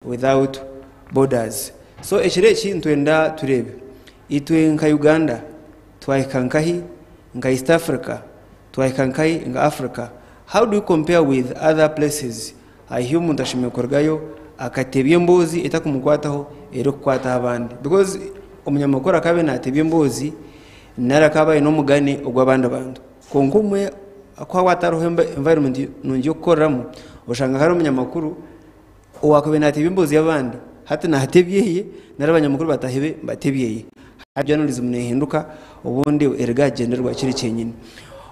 Without Borders. So ekiro eki nitwenda tureebe itwe nka Uganda twahika nkahi, nka East Africa twahika nkahi, nka Africa how do we compare with other places ahi omuntu ashemereire kurugayo akatebya emboozi etakumukwataho erikukwataho abandi because omunyamakuru akaba abaire natebya emboozi nari akaba aine omugane ogw'abandi bantu kwonka obumwe ku haba hatariho environment nungi y'okukoreramu oshanga hariho omunyamakuru Owakabaire nateebya emboozi y'abandi hati nateebya eye nari abanyamakuru bataahi be nibateebya eye. Hati journalism nehinduka obundi eruga aha kigyendererwa kiri kyenyini.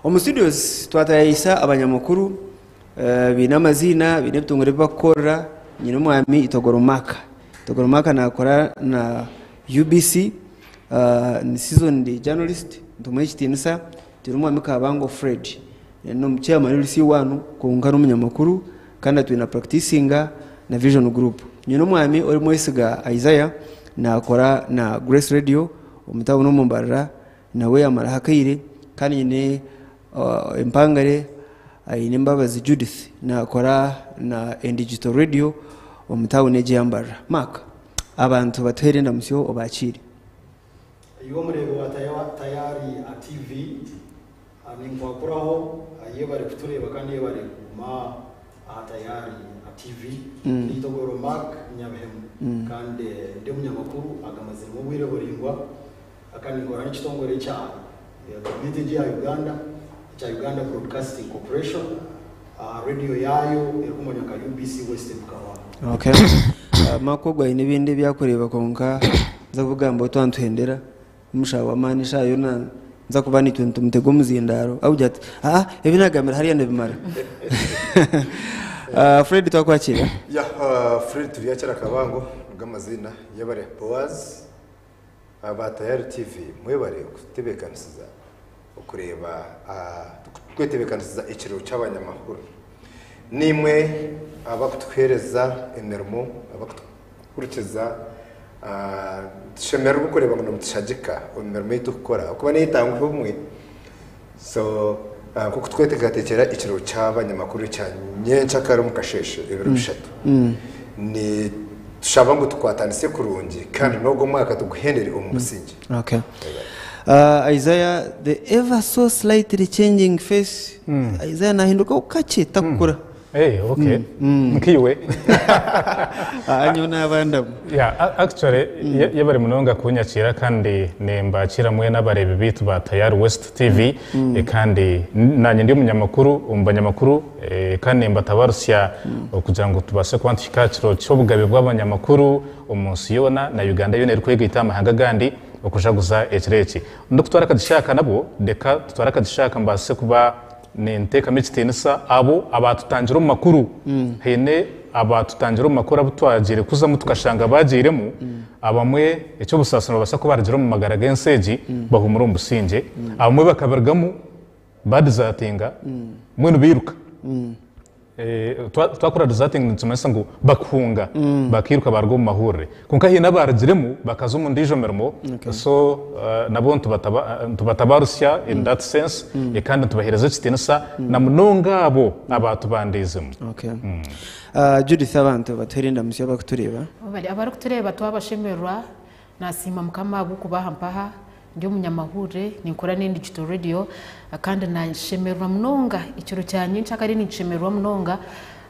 Omu studios twatayayisa abanyamakuru baine amaziina, baine ebitongore ebi barikukorera. Nyine omwami Itogoro Mark. Itogoro Mark nakora na UBC, ni seasoned journalist nitumuha ekitiinisa. Twine omwami Kabango Fred n'omu chairman w'LC one kwonka n'omunyamakuru. Kandi atwire na practicinga na Vision Group. Nyine omwami ori Mwesiga Isaiah nakora na Grace Radio omu town omu Mbarara nawe yamaraho akaire kandi nyine empangare aine Mbabazi Judith nakora na Endigital Radio omu town egi eya Mbarara. Mark abantu batuhere endamutsyo obakiire. Iwe omureebi wa Tayari TV, Ninkwakuraho yebare kutureeba kandi yebare kuguma aha Tayari TV. Ndi Itogoro Mark Nyabihemu kandi ndi omunyamakuru aga maziremu obwire buraingwa kandi ninkora n'ekitongore ekya gavumenti egi eya Uganda ekya Uganda Broadcasting Corporation aha radio yaayo erikumanywa nka UBC West Bukahwa. Okay. Mark ogu aine ebindi ebi arikureeba kwonka nza kubigamba otwantuhendera. Omushaho w'amaani eshaaha yoona nza kuba naitwe nitumutega omuzindaaro agira ati aa ebi naagambire hariya nibimara. Fred twakwakiira. Ya Fred Turyakira Kabango nigo amaziina yebare Boaz aba Tayari TV mwebare kututebekanisiza okureeba kwetebekanisiza ekiro ky'abanyamakuru. Niimwe abakutuheereza emirimo abakutuhurikiza Nitushemererwa kureeba ngu nimutushagika omu mirimo ei turikukora ahabw'okuba neetanguha obumwe. So nk'oku turikweteekateekyera ekiro ky'abanyamakuru ekya nyenkyakare omu kasheeshe ebiro bishatu, nitushaba ngu tukwatanise kurungi kandi n'ogu omwaka tuguhendere omu busingye. Okay. Isaiah, the ever so slightly changing face, Isaiah nahindukaho kakye takukura. Hey, okay. Nkaiwe. Aha nyowe naaba ndamu. Yeah, actually yebare munonga kunyakiira kandi nimbakiira mwena abareebi baitu ba Tayari West TV kandi nanye ndi omunyamakuru omu banyamakuru kandi nimbatabarusya okugira ngu tubaase kuba nituhika aha kiro ky'obugabe bw'abanyamakuru omu nsi yoona na Uganda yoona erikwegaita aha mahanga agandi okujaguza ekiro eki. Ndikutwara akagisha aka nabwo reka tutware akagisha aka mbaase kuba Ninteekamu ekitiinisa abo abaatutangire omu makuru. Haine abaatutangire omu makuru abu twagiire kuzamu tukashanga baagiiremu, abamwe eky'obusaasi nibabaasa kuba baarugire omu magara g'ensi egi bahuumura omu busingye, abamwe bakabirugamu baadizatinga mbwenu bairuka. Twakora deserting nikimanyisa ngu bakuhunga bakairuka baruga omu mahurire. Kwonka haine abarugiremu bakaza omu ndiijo mirimo so nabo nitubatabarusya in that sense kandi nitubaheereza ekitiinisa na munonga abo abaatubandiizemu. Okay. Judith abantu batuheere endamutsyo abarikutureeba. Abarikutureeba twabashemererwa Nasiima Mukama ahabw'okuba mpaha, ndi omunyamahurire, ninkora ne Digital Radio kandi nashemererwa munonga ekiro kya nyenkyakare ninkishemererwa munonga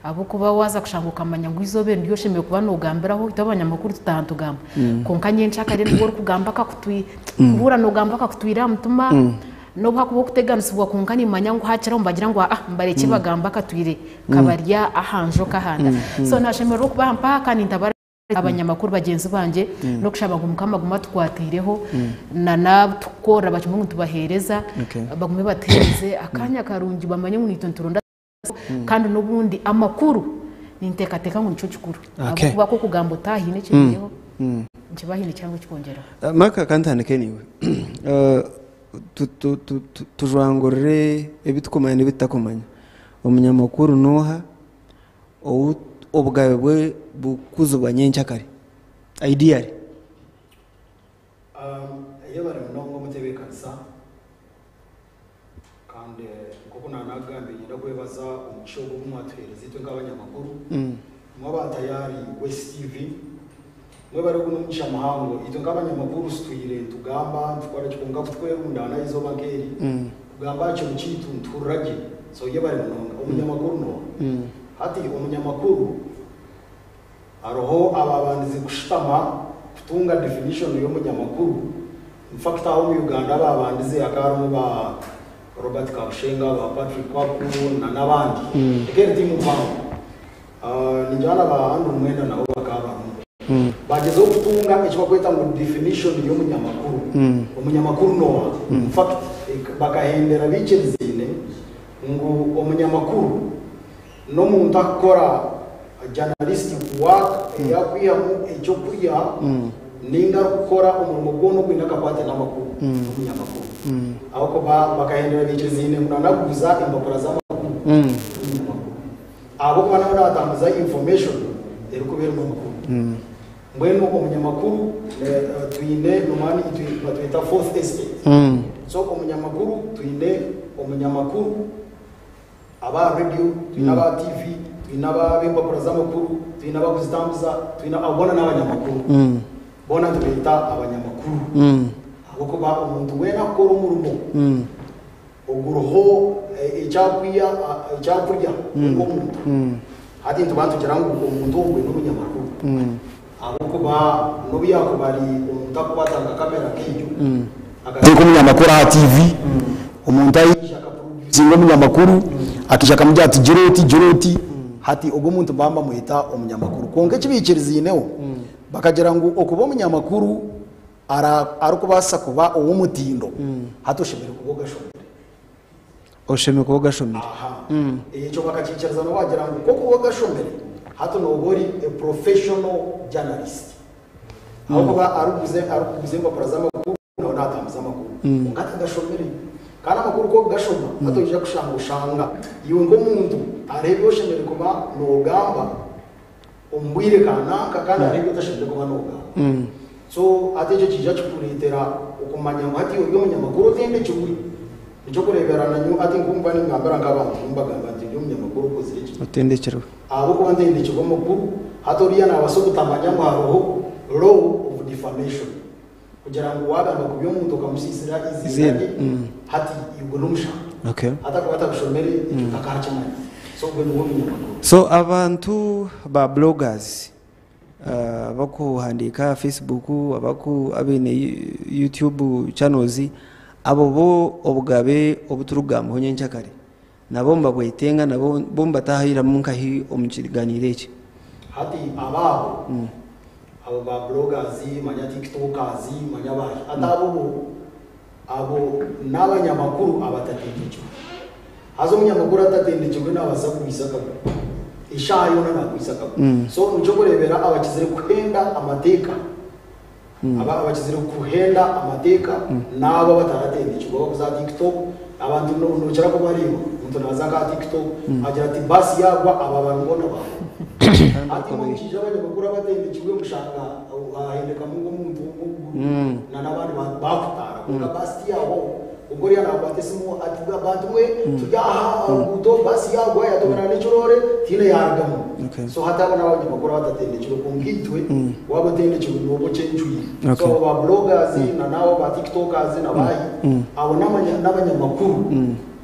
ahabw'okuba waaza kushanga okamanya ngu eizooba eri niryo oshemereire kuba noogambiraho, itwe abanyamakuru tutaaha nitugamba kwonka nyenkyakare nibwo orikugamba kuhurira noogamba akakutwire aha mutima n'obu hakuba okuteganisibwa kwonka nimanya ngu hakiraho nibagira ngu aa nibarekye bagambe akatwire kabari aha njoka ahanda so nashemererwa okuba mpaha kandi nintabara abanyamakuru bagyenzi bangye n'okushaba ngu Mukama agume atukwatiireho na n'abu turikukorera bakimanye ngu nitubaheereza bagume batuheereze akanya karungi bamanye ngu naitwe nituronda kandi n'obundi amakuru ninteekateeka ngu nikyo kikuru ahabw'okuba ku okugamba oti haine ekiriireho nikiba haine kihango ekikwongyeraho. Mark ka ntandike naiwe. Tujwangurire ebi turikumanya n'ebi tutakumanya. Omunyamakuru n'oha? Ou obugabe bwe burikukuzibwa nyenkyakare ideally. Yebare munonga omutebeekanisa kandi nk'oku naanagambire niinyenda kwebaza omugisha ogu ogu mwatuheereza itwe nk'abanyamakuru. Imwe aba Tayari West TV, mwebare ogu n'omugisha muhango. Itwe nk'abanyamakuru sitwire nitugamba, nitukora ki kwonka kutwerundaana aha izooba nk'eri kugamba aha kiro kyaitu nituhurira gye. So yebare munonga. Omunyamakuru n'oha? Hati omunyamakuru hariho ababandize kushutama kutunga definition y'omunyamakuru. In fact aho omu Uganda ababandize hakaba harimu ba Robert Kabushenga, ba Patrick Kwaku na n'abandi. Ekeri tiimu mpango. Ningira na ba Andrew Mwenda nabo bakaba barimu. Bagyezeho kutunga eki bakweta ngu definition y'omunyamakuru. Omunyamakuru n'oha? In fact bakahendera biikiriziine ngu omunyamakuru n'omuntu akukora journalistic work eyakwihamu ekyokurya ninga arikukora omurimo gwona ogwine akakwate n'amakuru n'omunyamakuru. Ahabw'okuba bakahendera biikiriziine ngu nanaguza empapura z'amakuru n'omunyamakuru. Ahabw'okuba nabo nabatambuza information erikuba erimu amakuru. Mbwenu omunyamakuru twine nomani batweta fourth estate. So omunyamakuru twine omunyamakuru aba radio, twine aba TV, twine ab'empapura z'amakuru, twine abakuzitambuza, twine abo boona n'abanyamakuru. Boona tubeeta abanyamakuru. Ahabw'okuba omuntu weena akukora omurimo oguriho ekyakwiha ekyakurya nk'omuntu. Hati nituba nitugira ngu omuntu ogwe n'omunyamakuru. Ahabw'okuba n'obu yakuba ari omuntu akukwata nka kamera nk'egyo, akateeka omunyamakuru aha TV, omuntu aija akaproducinga omunyamakuru, akaija akamugira ati gira oti, gira oti, hati ogwo omuntu mbaba mbamweta omunyamakuru. Kwonka eki baikiriziineho, bakagira ngu okuba omunyamakuru arikubaasa kuba ow'omutindo, hati oshemereire kuba ogashomire. Oshemereire kuba ogashomire. Aha. Ekyo bakakiikiriza nabo bagira ngu k'okuba ogashomire, hati nooba ori a professional journalist. Ahabw'okuba arikuguza arikuguza empapura z'amakuru nawe naatambuza amakuru. Kwonka atagashomire. Kandi amakuru ku okugashoma, hati oija kushanga oshanga iwe nk'omuntu hariho ebi oshemereire kuba noogamba omu bwire kananka kandi hariho ebi otashemereire kuba noogamba. So hati ekyo kiija kikureetera okumanya ngu hati ori omunyamakuru otendekirwe. Nikyokureebera nanyowe hati nk'oku ningambira nk'abantu nimbagamba nti ndi omunyamakuru okozire ki? Otendekirwe. Ahabw'okuba ntendekirwe amakuru, hati oriya naabaasa obutamanya ngu hariho law of defamation. Kugira ngu waagamba kubi omuntu okamusiisira eiziina Eiziina. rye, hati ogwo n'omushango. Hati akuba atabishomire, ekyo takaakimanya. So ogwo niwe munyamakuru. So abantu ba bloggers abakuhandiika aha Facebook, abaku abaine YouTube channels, abo bo obugabe obu turikugambaho nyenkyakare nabo nibabwetenga nabo bo nibatahiramu nkahi omu kiganiiro eki? Hati abaabo, abo ba bloggers, manya tiktokers, manya baahi, hati abo bo, abo n'abanyamakuru abatatendekirwe. Haza omunyamakuru atatendekirwe naabaasa kugwisa akagwe. Eshaaha yoona naagwisa akagwe. So nikyo orikureebera abakizire kuhenda amateeka, aba abakizire kuhenda amateeka n'abo abataratendekirwe abakuza aha TikTok. Abantu nookira kubareeba, omuntu naaza nka aha TikTok agira ati baasi yaagwa aba bantu boona baagwa. Hati imwe mukiija abanyamakuru abatendekirwe mushanga hahendekamu nk'omuntu omwe ogwo na n'abandi baakutaara kwonka baasi tiyahwaho. Ogwo oriya naakwata esimu ati bantu mwe turi aha ruguuto baasi yaagwa yatomerana n'ekiroore tihaine yaarugamu. So hati abo n'abanyamakuru abatatendekirwe kwonka itwe waaba otendekirwe nooba okyencwire. So abo ba bloggers na n'abo ba tiktokers na baahi abo n'abanyamakuru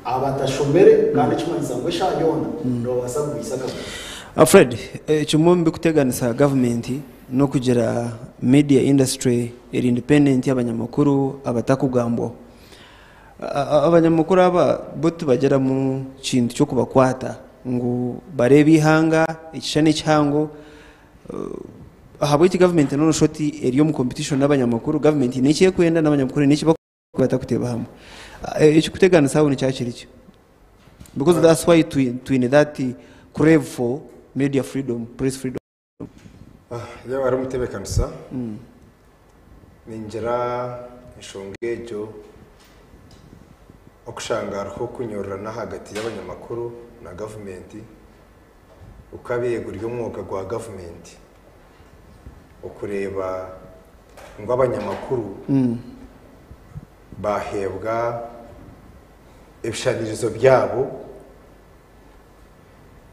abatashomire kandi ekimanyisa ngu eshaaha yoona nibabaasa kugwisa akagwe. Fred, kimwe omu birikuteganisa gavumenti n'okugira media industry eri independent abanyamakuru abatakugambwaho. Abanyamakuru aba bo tibagiramu kintu ky'okubakwata ngu bareebe eihanga ekishushani ekihango. Ahabw'eki gavumenti noshusha oti eri omu competition n'abanyamakuru, gavumenti eine eki erikwenda n'abanyamakuru haine eki barikwenda batakuteeba hamwe. Ekirikuteganisa aho nikyo kiri ki? Because that's why twine that crave for media freedom, press freedom. Yaaba ari omutebeekanisa, ningira enshonga egyo okushanga hariho okunyororana ahagati y'abanyamakuru na gavumenti gukabaire guri omwoga gwa gavumenti okureeba ngu abanyamakuru baheebwa ebishanirizo byabo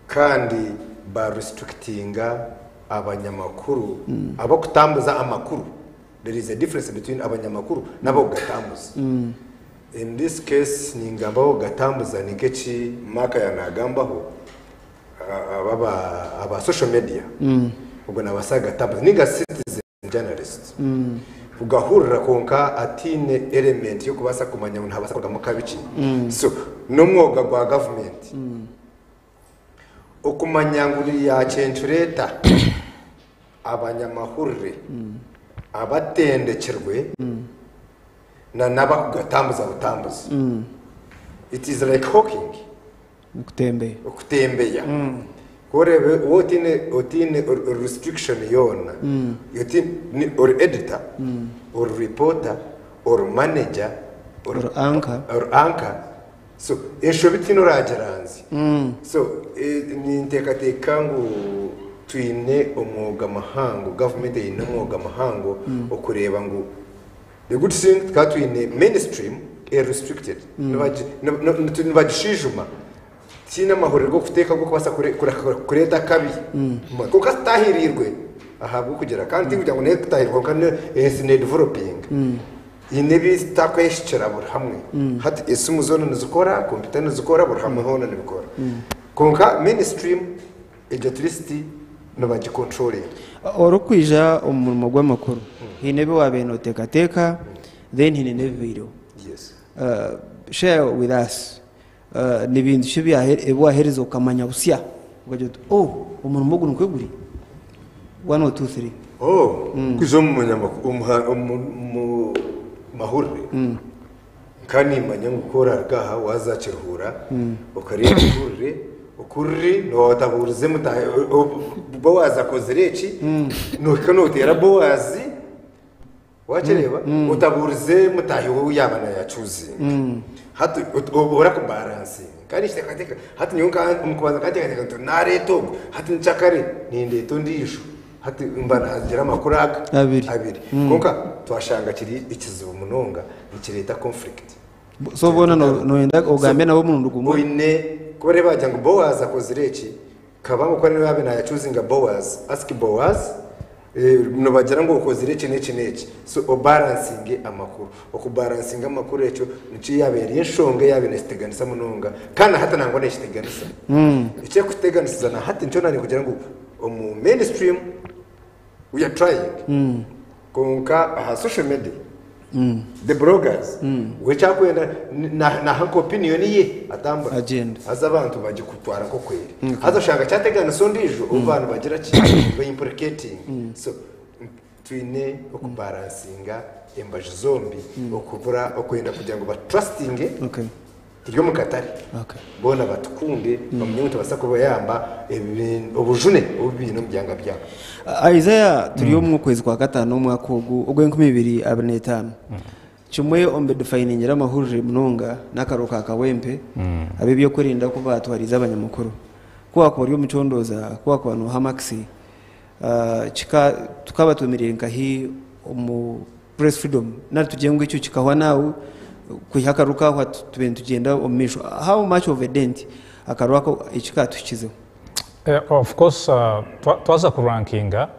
kandi. Ba restrictinga abanyamakuru abakutambuza amakuru. There is a difference between abanyamakuru n'abakugatambuza. In this case ningamba abakugatambuza ni nk'eki Mark yanagambaho, aba aba social media, ogwo nabaasa kugatambuza ninga citizen journalist kugahurira kwonka ataine element y'okubaasa kumanya ngu nihabaasa kurugamu kabi ki. So n'omwoga gwa gavumenti okumanya ngu yaakyencureeta abanyamahurire abatendekirwe na n'abakugatambuza butambuza. It is like hawking. Okutembeya. Okutembeya. Ku oreebe waaba otaine otaine restriction yoona, otaine ori editor, ori reporter, ori manager, ori anchor. Ori anchor, so enshobi tihaine oraagiranzya. So ninteekateeka ngu twine omwoga muhango, gavumenti eine omwoga muhango okureeba ngu the good thing tukaba twine mainstream eri restricted, nibagishwijuma, tihaine amahurire g'okuteeka ag'okubaasa kureeta akabi. Kwonka tutaahiriirwe ahabw'okugira kandi tikugira ngu n'ekutaahirwa kwonka ensi nedevelopinga. Haine ebi tutakwehikira buri hamwe. Hati esimu zoona nizikora, kompyuta nizikora, buri hamwe hoona nibikora. Kwonka mainstream egyo at least nibagicontrollinga. Orikwija omu murimo gw'amakuru, haine ebi waabaire nooteekateeka then haine n'ebibaireho. Yes. Share with us, ni bintu ki ebi waaherize okamanya busya okagira oti oh omurimo ogu nikwo guri? One or two three. Oh, kwija omu omu mahurire, nkaba niimanya ngu ku oraaruga aha waaza aha Kiruhura okareeba ihurire oku riri, nooba otabuurize mutaahi Boazi akozire eki, nohika nooteera Boazi. Wakireeba? Otabuurize mutaahi we ou yaaba naayacuuzinga. Hati orakubaransinga. Kandi nikiteekateeka, hati nyowe nka omu kubanza nkaba nteekateeka nti naareeta ogu, hati nkyakare nindeeta ondiijo. Hati mba naagira amakuru aga Abiri. abiri. Kwonka twashanga kiri ekizibu munonga, nikireeta conflict. So boona nooyenda ogambe nabo omurundi gumwe? Oine kuba reeba wagira ngu Boaz akozire eki, Kabanga ku araabe yaabaire naayacuuzinga Boaz, ask Boaz, nibagira ngu okozire eki n'eki n'eki. So obaransinge amakuru. Okubaransinga amakuru ekyo nikyo yaabaire eri enshonga eyaabaire neekiteganisa munonga kandi na hati nangwa neekiteganisa. Ekirikututeganisiza na hati nikyo naanye kugira ngu omu mainstream we are trying kwonka aha social media the bloggers we eki arikwenda naha nka opinion ye atambura Agyenda. haza abantu bagikutwara nk'oku eri haza oshanga kyateganisa ondiijo ou baaba nibagira ki niba implicating so twine okubalansinga embaju zombi okubura okwenda kugira ngu batutrustinge Okay. Turi omu katare, boona batukunde, bamanye ngu nitubaasa kubayamba obujune obu baine omu byanga byabo. Isaiah turi omu kwezi kwa kataano omwaka ogu ogw'enkumi ibiri abiri n'etaano. Kimwe omu bidifayiningira amahurire munonga n'akaruuru ka Kawempe ab'ebyokwerinda ku baatwariize abanyamakuru. Ku waakuba ori omucondooza, ku waakuba nooha makisi, kika tukaba twemereire nkahi omu Press freedom nari tugire ngu ekyo kikahwa naawe kwiha akaru kahwa tube nitugyenda omu maisho. How much of a dent akaru ako eki katuhikizeho? Of course twaza ku rankinga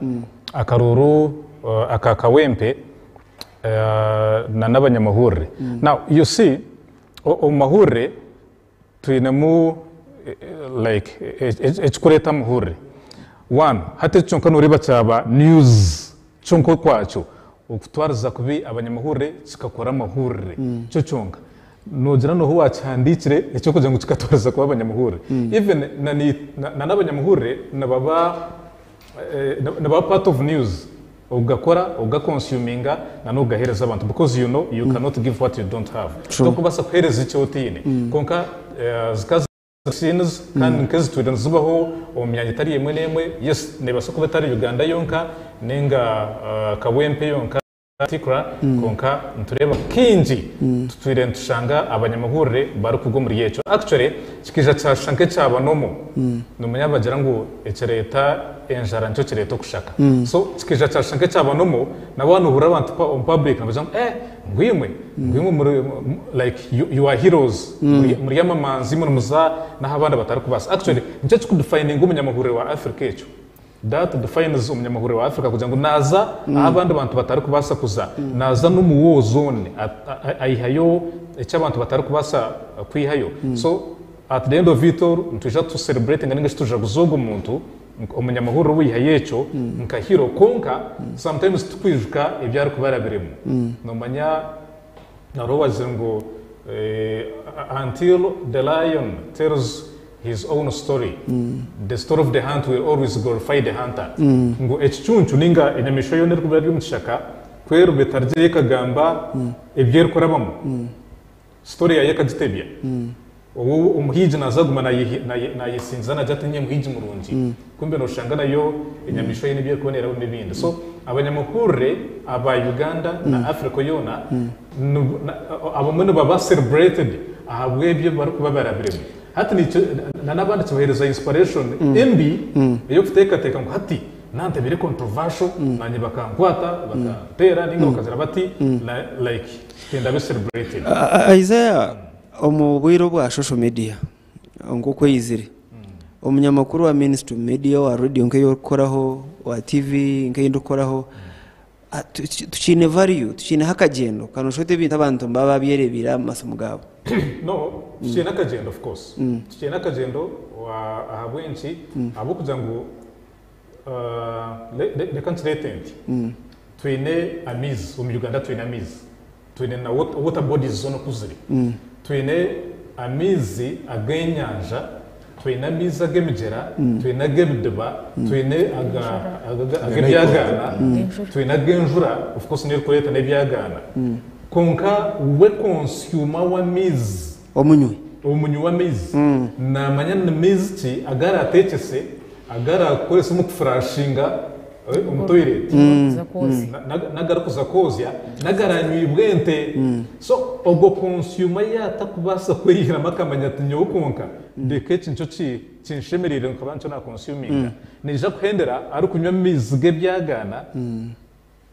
akaruuru aka Kawempe na n'abanyamahurire. Now you see omu mahurire Twinemu like ekikureeta amuhurire. One, hati ekyo kyonka noreeba kyaba news kyonka okwakyo, okutwariza kubi abanyamahurire kikakora amahurire kyo kyonka. Nogira noha owakihandiikire eky'okugira ngu kikatwariza kubi abanyamahurire. Even na n'abanyamahurire nibaba nibaba part of news. Okugakora, okugakonsuminga na n'okugaheereza abantu because you know you cannot give what you don't have. Tokubaasa kuheereza eki otaine. Kwonka zikaba ziri scenes kandi nk'ezitwire nizibaho omu myanya etari emwe n'emwe, yes neebaasa kuba etari Uganda yonka ninga Kawempe yonka. Tikra, kwonka nitureeba kaingi tutwire nitushanga abanyamahurire barikugwa omuri ekyo. Actually kikaija kyashusha nk'ekyaba normal. Nomanya nibagira ngu ekireeta enjara nikyo kireeta okushaka. So kikaija kyashusha nk'ekyaba normal, na waaba nohurira abantu omu public nibagira ngu eh ngu imwe, ngu imwe muri like you are heroes, muri amamanzi imwe nimuza n'ahu abandi batarikubaasa. Actually nikyo ekikudifayininga omunyamahurire wa Africa ekyo. That defines omunyamahurire wa Africa kugira ngu naaza ahu abandi bantu batarikubaasa kuza, naaza n'omu war zone aihayo eki abantu batarikubaasa kwihayo. So at the end of it all nitwija tu celebratinga ninga shi tujaguze ogwo muntu omunyamahurire owaihayo ekyo nka hero kwonka sometimes titukwijuka ebi arikuba arabiremu. Noomanya hariho owagizire ngu until the lion tells his own story, the story of the hunt will always glorify the hunter. Ngu ekicuncu ninga enyamaishwa yoona erikuba eri omu kishaka ku eriba etarugire ekagamba ebi erikurabamu, story yaayo ekagitebya, ou omuhiigi naaza kuguma naayesingiza naagira ati niinye muhiigi murungi, kumbe nooshanga nayo enyamaishwa eine ebi erikuba neerabamu ebindi. So abanyamahurire aba Uganda na Africa yoona abamwe nibaba celebrated ahabw'ebyo ebi barikuba barabiremu. Hati nikyo na n'abandi kibaheereza inspiration embi ey'okuteekateeka ngu hati nantebeire controversial naanye bakankwata bakanteera ninga bakagira bati like tindabe celebrated. Isaiah, omu bwire obwa social media nk'oku eizire, omunyamakuru wa mainstream media owa radio nk'ei orikukoraho, owa TV nk'ei ndikukoraho, Tukiine value, tukiineho akagyendo ka noshusha oti ebintu abantu nibaba babyereebeire aha masimu gaabo. No, tukiine akagyendo of course. Tukiine akagyendo ahabw'enki? Ahabw'okugira ngu reka nkireete nti, twine amaizi, omu Uganda twine amaizi. Twine na water bodies zoona oku ziri. Twine amaizi ag'enyanja, twine amaizi ag'emigyera, twine ag'ebidiba, twine ag'ebyagaana, twine ag'enjura, of course niyo erikureeta n'ebyagaana. Kwonka we consumer w'amaizi, Omunywi. Omunywi w'amaizi naamanya ni maizi ki agu araateekyese, agu araakorese omu kufurashinga omu toilet, n'agarikuza kwozya, n'agaranywibwa ente. So ogwo consumer yaatakubaasa kweyihiramu akamanya ati nyowe kwonka reka eki nikyo kinshemereire nkaba nikyo na consuminga, naija kuhendera arikunywa amaizi g'ebyagaana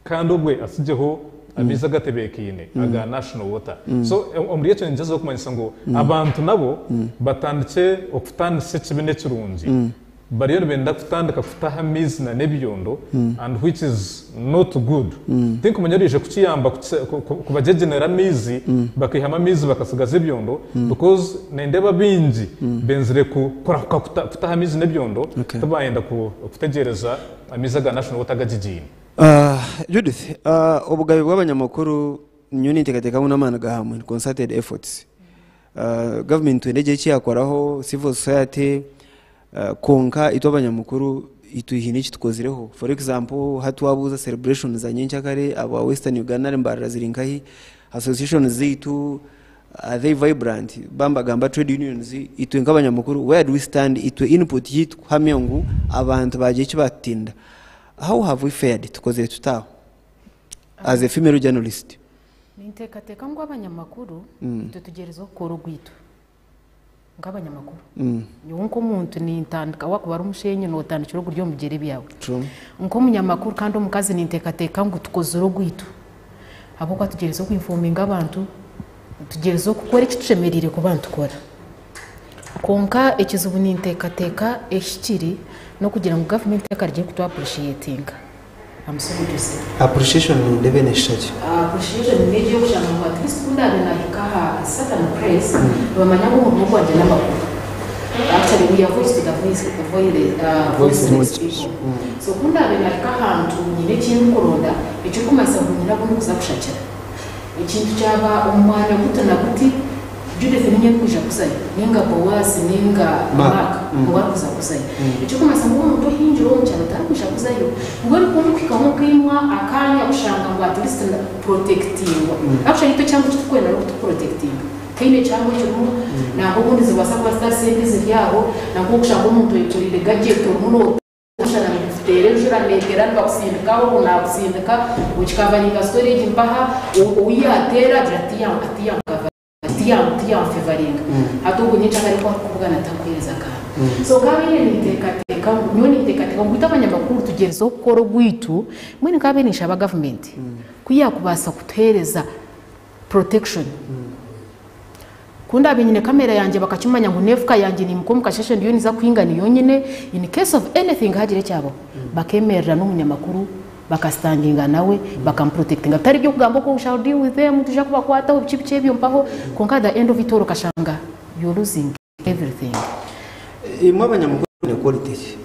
kandi obwe atsigyeho amaizi agatebeekaine aga National Water. So omuri ekyo ningyezaho kumanyisa ngu abantu nabo batandikye okutaanisa ekibi n'ekirungi. Bariyo nibenda kutandika kutaha amaizi na n'ebyondo and which is not good. Tinkumanya oriije kukiyamba kubagyegyenera amaizi bakaihamu amaizi bakatsigaza ebyondo because nindeeba baingi benzire kurahuka kutaha amaizi n'ebyondo tibayenda kutegyereza amaizi aga National Water agagyegyeine. Judith, obugabe bw'abanyamakuru nyowe ninteekateeka ngu n'amaani ga hamwe, concerted efforts. Gavumenti twine egyo eki yaakoraho, civil society, kwonka itwe abanyamakuru itwe haine eki tukozireho. For example, hati waabuuza celebrations za nyenkyakare aba Western Uganda nari Mbarara ziri nkahi, associations zaitu are they vibrant? Baaba nibagamba trade unions, itwe nk'abanyamakuru where do we stand? Itwe input yaitu kuhamya ngu abantu baagira eki baatutinda. How have we fared? Tukozire tuta aho as a female journalist? Ninteekateeka ngu abanyamakuru itwe tugyerezeho kukora ogwaitu nk'abanyamakuru. Nyowe nk'omuntu nintandika wakuba ori omushenyi notandikira oguri omu bigyere byawe. Nk'omunyamakuru kandi omukazi ninteekateeka ngu tukozire ogwaitu ahabw'okuba tugyerezeho kuinfominga abantu, tugyerezeho kukora eki tushemereire kuba nitukora. Kwonka ekizibu ninteekateeka ehikiri n'okugira ngu gavumenti ekarugye kutu appreciatinga. I'm sorry to say. Appreciation nindeeba neshusha ki? Appreciation n'egyo ey'okushanga ngu at least ku ndaabe naahika aha certain place, nibamanya ngu omurimo gwangye n'amakuru. Actually we are voice to the voiceless people. So ku ndaabe naahika ahantu nyine eki ndikuronda, ekirikumanyisa ngu nyine abu ndikuza kushakira. Ekintu kyaba omu mwanya guti na guti, Judith niinye ndikwija kuzayo, nainga Boazi nainga Mark niwe arikuza kuzayo. Ekirikumanyisa ngu omuntu ohingire ow'omu kyaro tarikwija kuzayo. Mbwenu ku ndikuhikaho nkaimwa akaanya kushanga ngu at least ndapurotekitingwa. Actually itwe ekihango eki turikwenda n'okutupurotekitinga. Tihaine ekihango ekirimu nangwa obundi nizibaasa kuba zitari sente eziri aho, nangwa okushanga omuntu ayekoreire gadget orimu nooshana niguteera enjura. ekaneetera nibakusindikaho ogu naakusindika ogikavaringa story egi mpaha ou yaateera agira ati tiyanfevaringa hati ogwo nyekyakare ku arikukubugana takuheereza akantu. So nkaabaire ninteekateeka ngu nyowe ninteekateeka ngu itwe abanyamakuru tugyerezeho kukora ogwaitu mbwenu nkaabaire ninshaba gavumenti ku yaakubaasa kutuheereza protection. Ku ndaabe nyine kamera yangye bakakimanya ngu n'efuka yangye niimuka omu kasheeshe ndiyo ninza kuhinga niyo nyine, in case of anything haagira ekyabaho, bakeemerera n'omunyamakuru bakasitandinga nawe bakamuprotectinga bitari by'okugamba oku we shall deal with them nitwija kubakwataho biki biki ebyo mpaho kwonka at the end of it all okashanga you're losing everything. Imwe abanyamakuru mwine quality ki?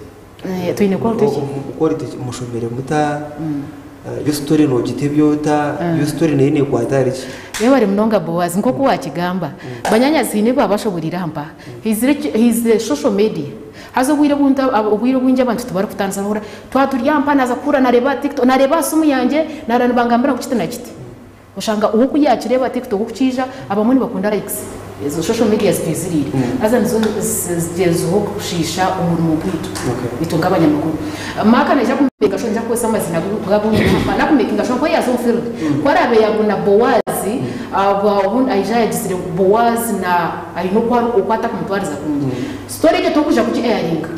Twine quality ki? Quality ki? Mushomire muta? Yo story nogitebya ota? Yo story nayo nekwata ahari ki? Webare munonga Boaz, nk'oku wakigamba, banyaanyazi haine ebi baabashoboreire aha mpaha. Haizire social media, haza obwire obundi obwire obwingi abantu tibarikutandisa bahurira twaba turi aha mpaha naaza kuhurira naareeba aha tiktok, naareeba aha simu yangye naareba nibangambira ngu kiti na kiti. Oshanga ou ku yaakireeba tiktok ku kiija, abamwe nibakunda likes, ezo social media zitwiziriire haza nizo zigyerezeho kushiisha omurimo gwaitu itwe nk'abanyamakuru. Mark naija kumekinga sure, naija kukozesa amaziina g'abu nakumekinga sure ngu ku yaaza omu field, ku araabe yaabona Boaz, obundi aija yagizire ngu Boaz na aine oku oku atakumutwariza kurungi. Story egyo tokwija kugi airinga,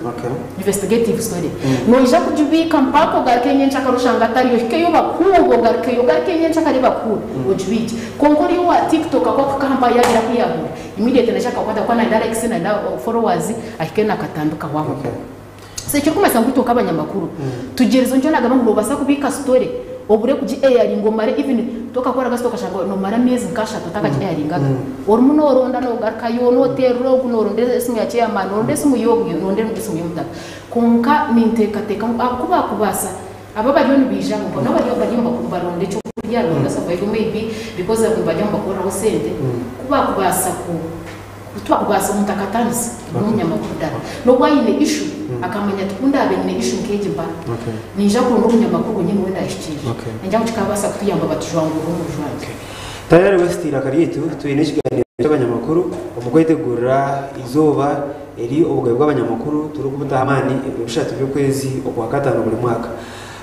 investigative story. Noija kugibiika mpaka ogaruke nyenkyakare oshange atariyo, ohikeyo bakuhuube ogarukeyo, ogaruke nyenkyakare bakuhuube, ogibiikye. Kwonka ori owa TikTok ku akuhika aha mpaha yaagira aku yaahurira, immediately naija akakwata ahabw'okuba nayenda likes, nayenda followers, ahike nakatandika aho aho. So ekirikumanyisa ngu itwe nk'abanyamakuru tugyerizeho, nikyo naagamba ngu noobaasa kubiika story obure kugi airinga omare even tokakoraga story okashanga noomara ameezi nk'ashatu otakagi airingaga. Orimu nooronda noogarukayo nooteerera ogu nooronda esimu ya chairman nooronda esimu y'ogu nooronda esimu y'omutaka. Kwonka ninteekateeka ngu ku baakubaasa abo abariyo nibaija aho nabo bariyo nibaronda eky'okurya nibaronda survival maybe because nibajya nibakoreraho sente ku baakubaasa ku Ku twakubaasa omuntu akatandisa n'omunyamakuru ddala n'obu aine issue akamanya ati ku ndaabe nyine issue nk'egi mpa ninja kuronda omunyamakuru wenyini ou ndaahikiirire. Ningira ngu kikaabaasa kutuyamba batujwangurire omu rujwangye. Tayari West eiraka ryaitu twine ekiganiro ky'abanyamakuru omu kwetegurira eizooba eri obugabe bw'abanyamakuru turikubutaho amaani ebiro bishatu by'okwezi okwakataano buri mwaka.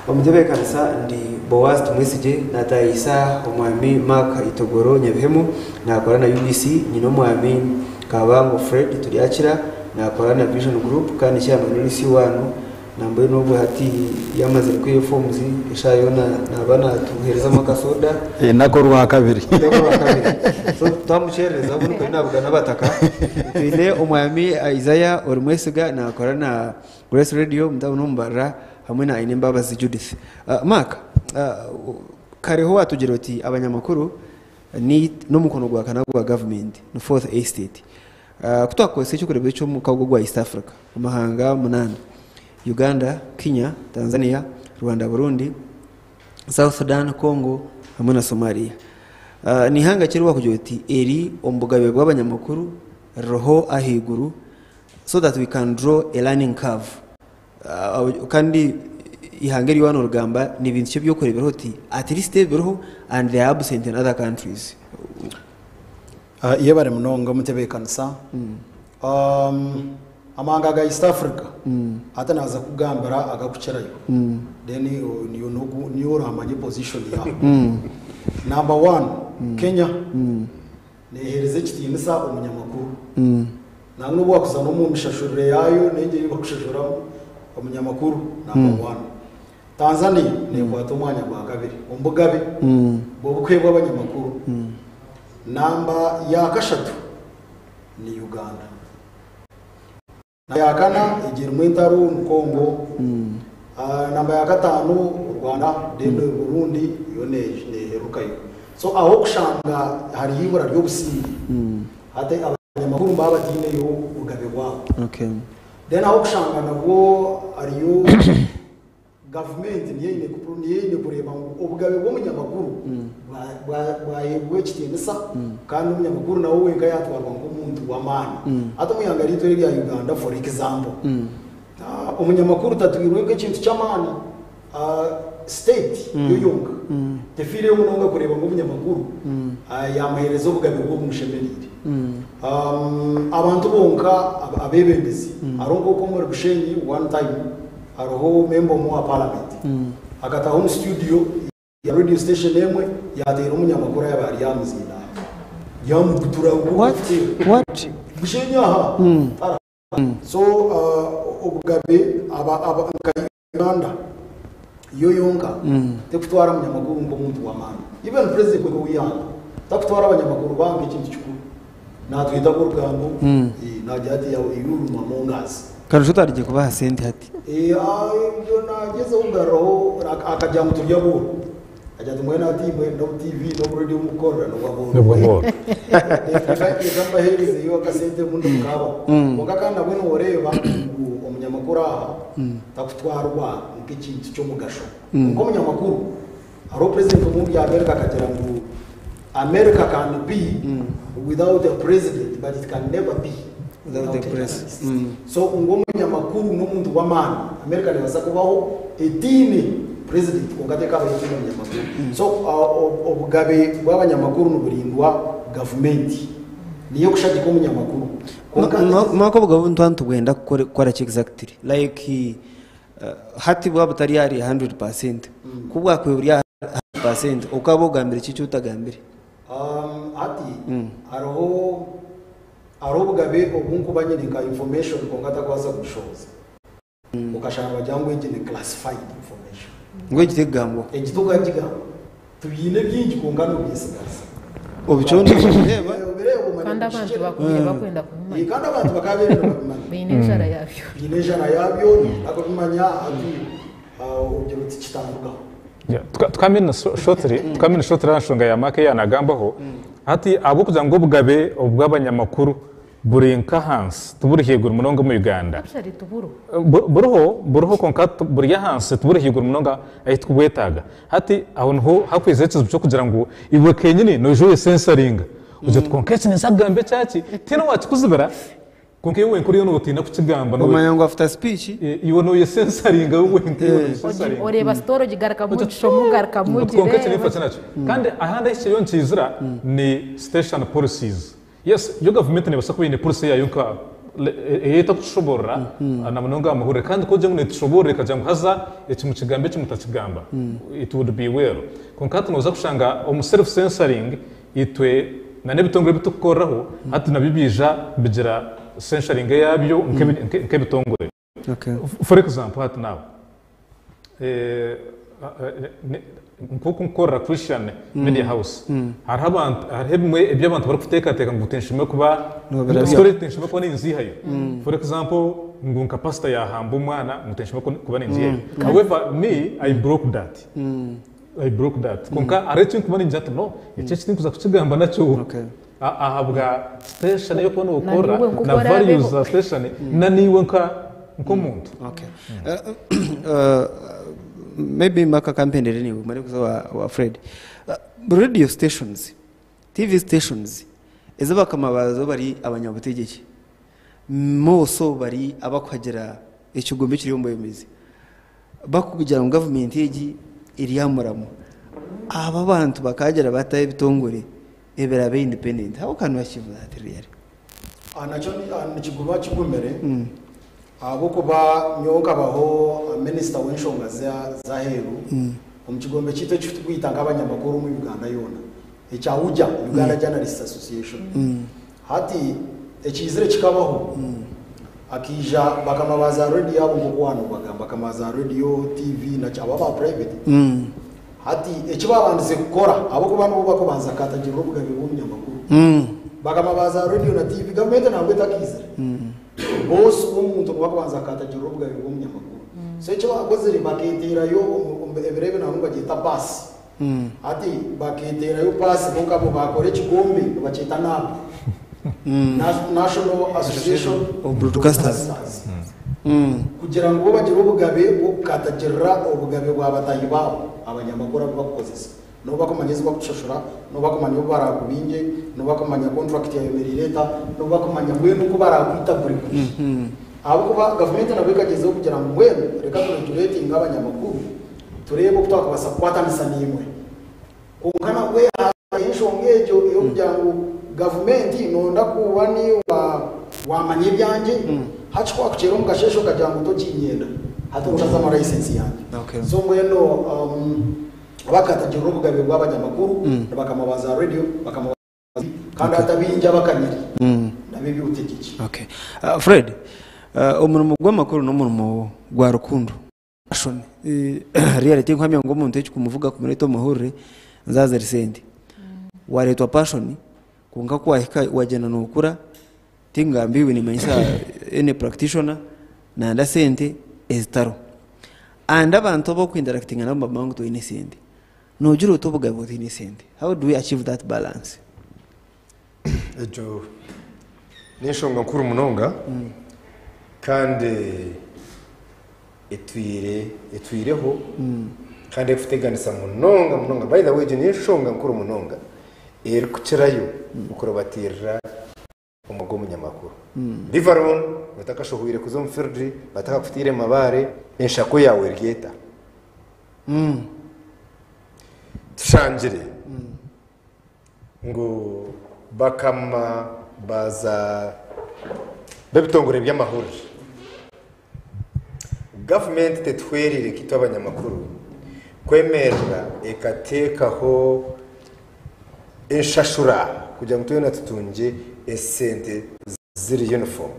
Omu ntebeekanisa ndi Boaz Tumwesigye naataahiisa Omwami Mark Itogoro Nyabihemu naakora na UBC, nyine Omwami Kabango Fred Turyakira naakora na Vision Group kandi chairman w'LC One nambwenu obwe hati yaamazire kwiha forms eshaaha yoona naaba naatuheerezamu akasoda. Nako orwakabiri. Nako orwakabiri. So twamukyerereza obundi kuri naabugana abataka. Twine Omwami Isaiah Orimwesiga naakora na Grace Radio mutabani w'omubarira hamwe na Ainembabazi Judith. Mark, kareho watugira oti abanyamakuru ni n'omukono gwa kana gwa gavumenti, ni fourth estate. Ku twakukozesa eky'okureeberaho eky'omukago gwa East Africa, amahanga munaana, Uganda, Kenya, Tanzania, Rwanda, Burundi, South Sudan, Congo hamwe na Somalia. Ni ihanga ki eri wakugira oti eri omu bugabe bw'abanyamakuru ririho ahaiguru so that we can draw a learning curve Kandi eihanga eri waaba norigamba ni bintu ki ebi orikureeberaho oti at least ebi biriho and they are absent in other countries? Yebare munonga omutebeekanisa. Amahanga ga East Africa hati naaza kukugambira agakukirayo then niiwe oramanye position yaawe. Number one, Kenya Neeheereza ekitiinisa omunyamakuru. Nangwa n'obu waakuza n'omu mishashurire yaayo n'engyeri ei barikushashuramu omunyamakuru namba wani. Tanzania neekwata omwanya gwa kabiri omu bugabe bw'okuheebwa abanyamakuru. Namba ya kashatu ni Uganda. Namba ya kana egyo erimu entaro ni Congo. Namba ya kataano Rwanda then Burundi yo neherukayo. So aho okushanga hariyo eibura ry'obusinge hati abanyamakuru nibaba bataineyo bugabe bwabo. Then aho okushanga nabwo hariyo Gavumenti niyo eine niyo eine kureeba ngu obugabe bw'omunyamakuru bwaheebwa ekitiinisa kandi omunyamakuru nawe wenka yaatwarwa nk'omuntu w'amaani. Hati omu ihanga ryaitu eri erya Uganda for example, omunyamakuru tatwirwe nk'ekintu ky'amaani. State yo yonka tefiireyo munonga kureeba ngu omunyamakuru yaamuheereza obugabe bwe obumushemereire. Abantu bonka abeebembezi, hariho nk'oku omuri Bushenyi one time, Hariho memba omwe wa parliament akataaha omu studio ya radio station emwe yateera omunyamakuru ayaba ari aha muzindaaro yamugutura What? What? Bushenyi aha Tara. So obugabe aba aba nka Uganda yo yonka tekutwara munyamakuru nk'omuntu w'amaani. Even president w'ihanga takutwara abanyamakuru banka ekintu kikuru, natwita orugambo, nagira ati you among us. Karusho utarigiye kubaha sente hati. Ibyo nagezeho kugaruraho akagira ngu turya buuro, agira ati mwene ati mwe no TV no radio mukorera Nubwo nobwa bworo. Reka mbahereze akasente mundi mukabaho. Kwonka kandi nabwe noreeba ngu omunyamakuru aha takutwarwa nk'ekintu ky'omugasho nk'omunyamakuru. Hariho president omundi ya America akagira ngu America can be without a president, but it can never be without the a press. journalist. So ng'omunyamakuru n'omuntu w'amaani, America nebaasa kubaho etiine president, kwonka tekabaho etiine omunyamakuru. So obugabe bw'abanyamakuru niburindwa gavumenti, niyo kushagika omunyamakuru. Mwaka obugabo ntwa ntubwenda kukora ki exactly? Like hati bwaba butari ari 100%, kubwakwe buri 100%, ukaba ogambire ki utagambire? Hati hariho obugabe obunkuba nyine nka information, kwonka atakubaasa kugishoboza, ukashanga bagira ngu egi ni classified information. Ngo ekitegambwa. Ekituga kigamba tubiine bingi, kwonka nobyesigaza. Obicondo reba. Obireba omanya. Kandi abantu Bishikire. bakubire bakwenda kubimanya. Kandi abantu bakaba babimanya. Baine enjara yabyo. Biine enjara yabyo akabimanya ati ogira uti kitandugaho. Yeah, twamina shortly, twamina shortly nsonga ya make yanagambaho hati abo kugira ngo obugabe obw'abanyamakuru buri nka hansi, tuburi higuru munonga mu Uganda. Actually tuburu. Buriho konka buri ahansi, tuburi higuru munonga ahi tukubwetaaga. Hati aho niho hakwiza ekizibu kyokugira ngu iwe kenyini noija oyesensaringa ugira uti konka eki ninza kugamba ekyaki tiine wakikuzibira, konka iwe wenka oriyo nootiina kukigamba. Omanya ngu after speech. Iwe noyesensaringa wenka, iwe noyesensaringa. Oreba story ogigarukamu, ogishomu, ogarukamu. Konka eki nifa ogireba. kinakyo kandi ahandi ahikiriyo nkizira ni station policies. Yes, yo gavumenti nebasa kuba eine policy yayo nka eyetakushoborora na munonga amahurire, kandi kugira ngu netushoborora ekagira ngu haza eki mukigamba, eki mutakigamba, it would be well. Konka hati noza kushanga omu self censoring itwe na n'ebitongore ebitukukoreraho hati nabyo biija bigira censoring eyabyo nk'ebitongore. For example, hati nawe nk'oku nkorera Christian Media House, hariho abantu, hariho ebimwe eby'abantu barikuteekateeka ngu tinshime kuba Nobirabya. story tinshime kuba ninzihayo. For example, ngu nka pastor yahamba omwana, ngu tinshime kuba ninzihayo. However, me, I broke that, I broke that. Konka hariho ekinkuba ningira ati no, eki ekitinkuza kukigamba nakyo ahabwa station yokuba nokora niwe nkuko na orabeho. Values za station na niwe nka nk'omuntu. Okay. Maybe maka kampendere niwe mari kuza wa Fred. Radio stations, TV stations ez'abakama bazo bari abanyabutegeki. Moso bari abakwagera ekigombe kiri mu bwemezi. Bakugira ngo government egi eri amuramu. Aba bantu bakagera bataye ebitongore ebirabe independent. How can we achieve that really? Nakyo nikiguma kigumire ahabwokuba nyowe nkabaho minisita w'enshonga z'aheeru omu kigombe kiitu ekiturikwita nk'abanyamakuru mu Uganda yoona ekya UJA, Uganda Journalists Association. Hati ekizire kikabaho akiija bakama baza radio abo, nk'oku wano bagamba bakama baza radio, TV nakyo, abo aba private. Hati eki babandize kukora, ahabwokuba nibo bakubanza katagirira obugabe bw'omunyamakuru, bakama baza radio na TV, gavumenti ntabwo etakizire bose b'omuntu nibakubanza akatagirira obugabe bw'omunyamakuru. So eki bakozire, baketerayo ebirebe nabo bagyeta pasi. Hati baketerayo pasi bo nkabo bakora ekigombe bakyeta NAB, National Association of Broadcasters. Kugira ngu bo bagire obugabe bw'okukatagirira obugabe bwa batahi baabo abanyamakuru abu bakukozesa, nibo bakumanya ezi bakushashura, nibo bakumanya obu barakubinge, nibo bakumanya contract yayemerire eta, nibo bakumanya mbwenu oku barakwita buri kuhi, ahabwokuba gavumenti nabwo ekagezeho kugira ngu mbwenu reka turegulatinga abanyamakuru, turebe oku twakubasa kukwatanisa n'imwe. Konka nabwe enshonga egyo ey'okugira ngu gavumenti nonda kuba ni wamanya ebyangye haki kwakukyera omu kasheshe okagira ngu tokinyenda. Hati obutazama license yangye. Okay. So mbwenu bakatagirira obugabe bw'abanyamakuru bakama ba za radio, bakama ba TV, kandi hati abaingi abakanyire n'ab'eby'obutegyeki. Okay. Fred, omurimo gw'amakuru n'omurimo gwa rukundo. Passion. Really tinkuhamya ngu omuntu eki kumuvuga kumureeta omu mahurire nzaazire sente. Wareetwa passion kwonka ku wahika wagyenda nookura tingamba iwe nimanyisa any practitioner nanda sente ezitariho. And abantu abu orikuinteractinga nabo nibamanya ngu toine sente. Noogira ota obugabe otaine sente? How do we achieve that balance? Egyo n'enshonga nkuru munonga kandi etwire etwireho kandi erikuteganisa munonga munonga. By the way egyo n'enshonga nkuru munonga erikukirayo okurabatiirira omwuga gw'omunyamakuru. Leave alone otakashohwire kuza omu field batakakutiire mabaare, enshako yaawe eri eta? Tushangire ngu bakama ba za b'ebitongore by'amahurire, gavumenti tetuhwereire nk'itwe abanyamakuru kwemerera ekateekaho enshashura kugira ngu twena tutungye esente ziri uniform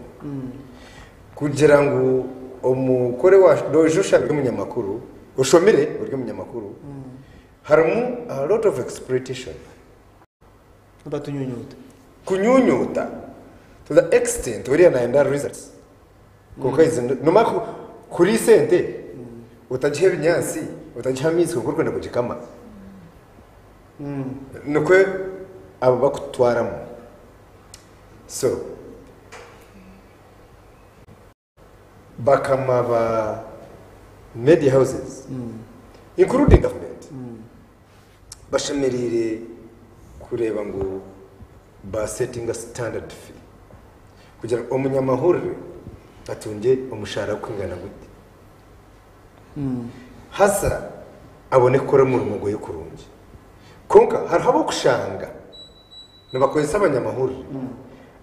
kugira ngu omukore wa noija oshanga ori omunyamakuru oshomire ori omunyamakuru harimu a lot of exploitation. Batunyunyuuta. Kunyunyuuta to the extent oriya nayenda results kwonka izi nomara kuriisa ente otagiha ebinyaatsi otagiha amaizi kwonka orikwenda kugikama nikwo abo bakututwaramu so bakama ba media houses including government bashemereire kureeba ngu ba settinga standard fee kugira ngu omunyamahurire atungye omushaara gw'okwingana guti haza abone kukora omurimo gwe kurungi. Kwonka hariho ab'okushanga nibakozesa abanyamahurire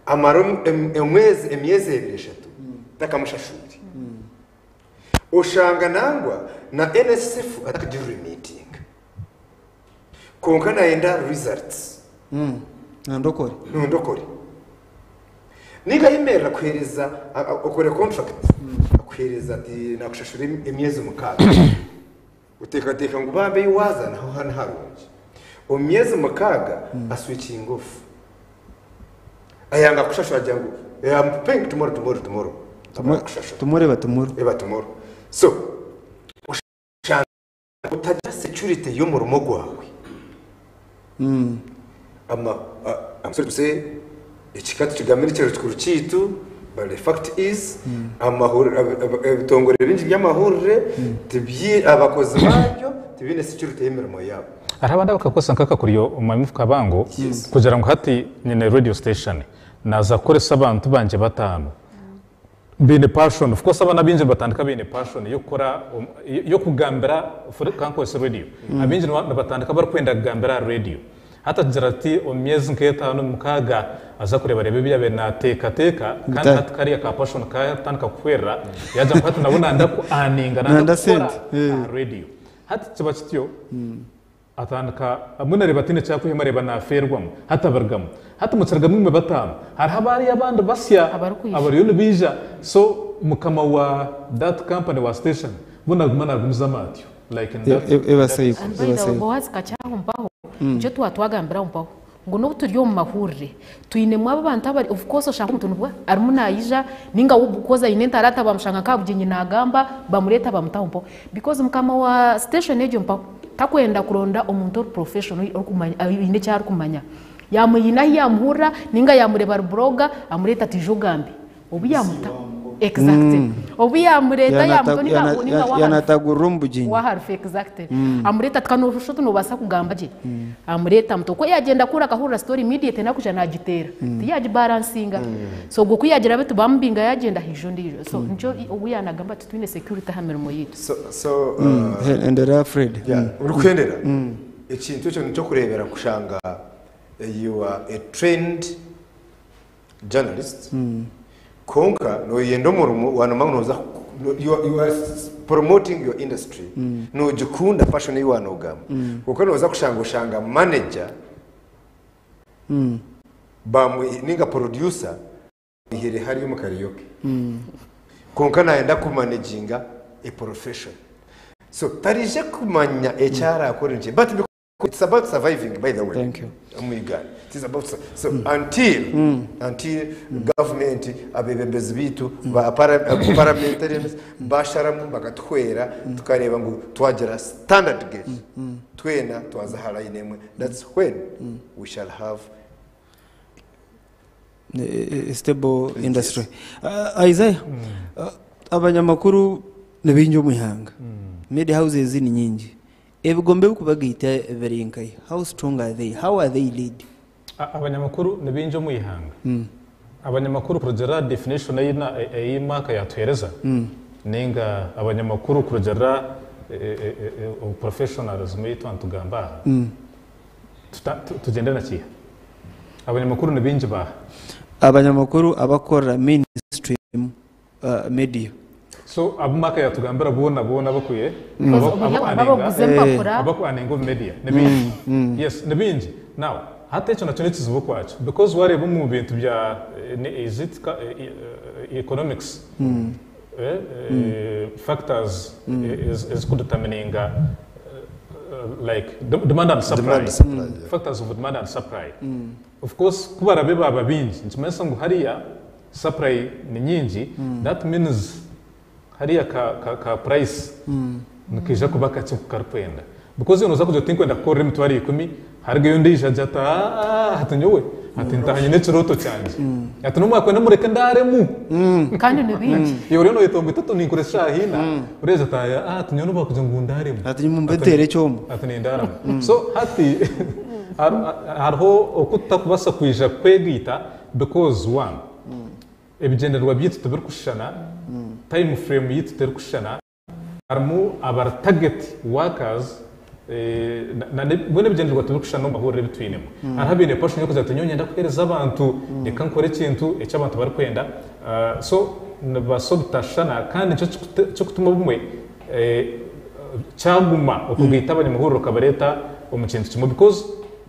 amara emyezi ebiri eshatu takamushashwire. Oshanga nangwa na NSSF atakagirimitinga. Kwonka nayenda results. Nandokore. Nondokore. Ninga ayemerera kuhereza okore contract akuhereza ati nakushashura emyezi 6. Oteekateeka ngu bambe ei waaza naho hanu harungi. Omu myezi 6 aswitchinga off. Ayanga kushashura agira ngu I'm paying tomorrow tomorrow tomorrow. Amara kushashura. Tomorrow eba tomorrow. Eba tomorrow. So oshanga otagira security y'omurimo gwawe. Ama I'm sorry to say eki ka tukigambe n'ekiraro kikuru kyaitu but the fact is ebitongore bingi by'amahurire tibyi abakozi babyo tibiine security y'emirimo yaabo. Hariho abandi abakakozesa nk'akakoryo omu mamufu kabango kugira ngu hati nyine radio station naza kukoresa abantu bangye bataano baine passion. Of course abaana abaingi nibatandika baine passion y'okukora y'okugambira kankozese radio. Abaingi nibatandika barikwenda kugambira aha radio. Hati agira ati omu myezi nk'etaano 6 aza kureebareeba ebi yaabaire naateekateeka kandi hati kariya ka passion kaatandika kuhwerera yaagira ngu hati nabwo nanda ku earninga nanda kukora aha radio. Hati kiba kityo atandika mbwenu areeba ataine eki arikwihamu areeba naafeerwamu hati abirugamu. Hati mukirugamu imwe bataano hariho abariyo abandi basya abariyo nibaija so mukama wa that company wa station mbwenu aguma naagumizamu atyo like in that Eba cycle. And by the way, Boaz kakyaho mpaho, nikyo twatwagambiraho mpaho ngu n'obu turi omu mahurire twinemu abo abantu abari of course oshanga omuntu nibwo arimu naija ninga we because aine entaranta bamushanga nka aha bugyenyi nagamba bamureeta bamutaho mpaho because mukama wa station egyo mpaho takwenda kuronda omuntu ori professional orikumanya aine eki arikumanya yamuyina ahu yamuhurira ninga yamureeba ari blogger amureeta ati ija ogambe obu yamuta exactly obu yamureeta yamuta ninga ninga waharufu Yanatagurira omu bugyenyi. Waharufu exactly amureeta ati kanoshusha oti nobaasa kugamba gye amureeta amuta okwo yagyenda kura akahurira story immediately nakuja nagiteera tiyagibalansinga so ogwo ku yagira bitu bamubinga yagyenda haija ondiijo so nikyo ogu yanagamba ati twine security aha mirimo yaitu. So so Enderera Fred. Yeah, orikuhendera ekintu ekyo nikyokureebera kushanga you are a trained journalist kwonka noyenda omurimo wanuma ngu noza You are promoting your industry, nogikunda, passion eyi wanogamba, kuko noza kushanga oshanga manager bamwe ninga producer ihere hari mu karaoke, konka nayenda kumanaginga a profession, so tarije kumanya ekyarakora nki, but because it's about surviving, by the way. Thank you. Mu Uganda it is about so until government, abebembezi bitu ba parliamentarians basharamu bakatuhwera, tukareba ngu twagira standard gauge, twena twaza ha line emwe, that's when we shall have a stable industry. Isaiah, abanyamakuru ni bingi omu ihanga, media houses ni nyingi, ebigombe bikubagaita biri nkahi? How strong are they? How are they lead? Abanyamakuru ni bingi omu ihanga. Abanyamakuru, kurugira definition eyi Mark yatuhereza, ninga abanyamakuru kurugira professionalism yitu antugamba aha, tugende na kiha? Abanyamakuru ni bingi baha? Abanyamakuru abakora mainstream media. So abo Mark yatugambira bona bona bakwiye abaguze empapura. Abakwaninga omu media ni bingi, yes, ni bingi. Now hata ekyo nakyo nekizibu kwakyo, because wareba omu bintu bya is it economics, factors ezikudetermininga like demand and supply. Demand and supply, yeah. Factors of demand and supply. Of course kubarabe baba bingi, nikimanyisa ngu hariya supply ni nyingi, that means hariya ka price nikija kuba kakye kukarikwenda, because iyo noza kugira oti nkwenda kukorera 100,000, harigayo ondiijo agira ati, "Ah, ati nyowe ati ntahanye n'ekiroto kyangye, ati n'omwakwenda mureke ndaremu." Kandi ni bingi. Iwe oriyo noyetonga itatu ninkora eshaaha ina, oreeza ati, "Ah, ati nyowe nobakugira ngu ndaremu." Ati mumbetere ekyomo. Ati nindaremu. So hati hariho okutakubasa kwija kwegaita, because one, ebigyendererwa byaitu tibirikushushana, time frame yitu terikushushana, harimu abari target workers, mbwenu ebigyendererwa tibirikushushana omu mahuriro ebi twinemu. Hariho abaine passion yokugira ati, "Nyowe nyenda kuheereza abantu, reka nkore ekintu eki abantu barikwenda." So nibaasa obutashushana, kandi nikyo kikutuma obumwe kyaguma okugaita abanyamahuriro okabareeta omu kintu kimwe, because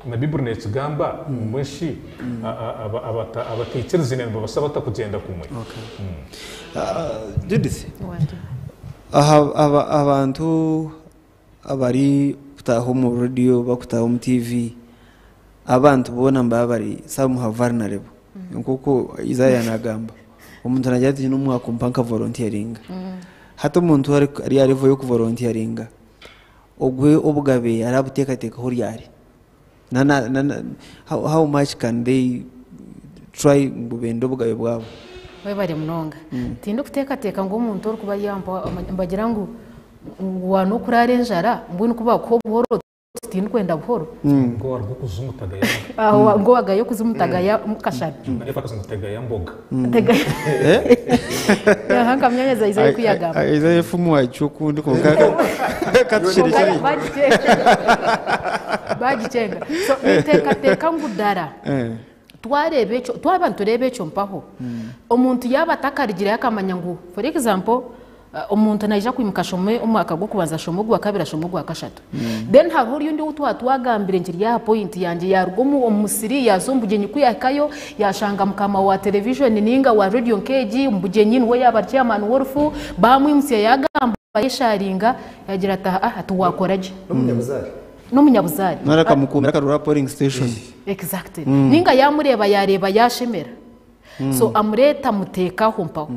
na Bibuli nekigamba mbweshi abataikirizaine nibabasa bata kugyenda kumwe? Judith, Wanje. Aha, abantu abari kutaha omu radio, bakutaha omu TV, abantu boona nibaba bari somehow vulnerable, nkoku Isaiah nagamba, omuntu nagira ati n'omwaka mpa nka volunteeringa. Hati omuntu ari aha level yokuvolunteeringa, ogwe obugabe arabuteekateekaho ryari? Na how much can they try ngu bende obugabe bwabo? Webare munonga. Tindi kuteekateeka ngu omuntu orikuba yampa mbagira ngu wanokurara enjara, mbwenu kuba kuha obuhoro, tindi kwenda buhoro. Ngo wariho kuzumutagaya. Aho ngo wagayo kuzimutagaya mukashana. Naye kuzumutagaya mboga. Aha nkamyanya Isaiah kuyagamba. Isaiah efumu wacu okundi, konka katushirikire. Bagicenga. So niteekateeka ngu dara twareba ekyo, twaba nitureba ekyo mpaho, omuntu yaaba atakarigire akamanya ngu, for example, omuntu naija kwimuka ashome omwaka gw'okubanza, ashome ogwa kabiri, ashome ogwa kashatu, then hariho orundi ou twaba twagambire nkiri aha point yangye, yaruga omu musiri, yaza omu bugyenyi, ku yahikayo yashanga mukama wa television ninga wa radio nk'egi omu bugyenyi niwe yaaba chairman w'orufu, bamwimutsya, yagamba, yesharinga, yagira ati, "Ah, ati wakora gye." N'omunyabuzare. N'omunyabuzare. Narakamukumira akarura polling station. Exactly. Ninga yamureba, yareba yashemera, so amureta amuteekaho mpaho.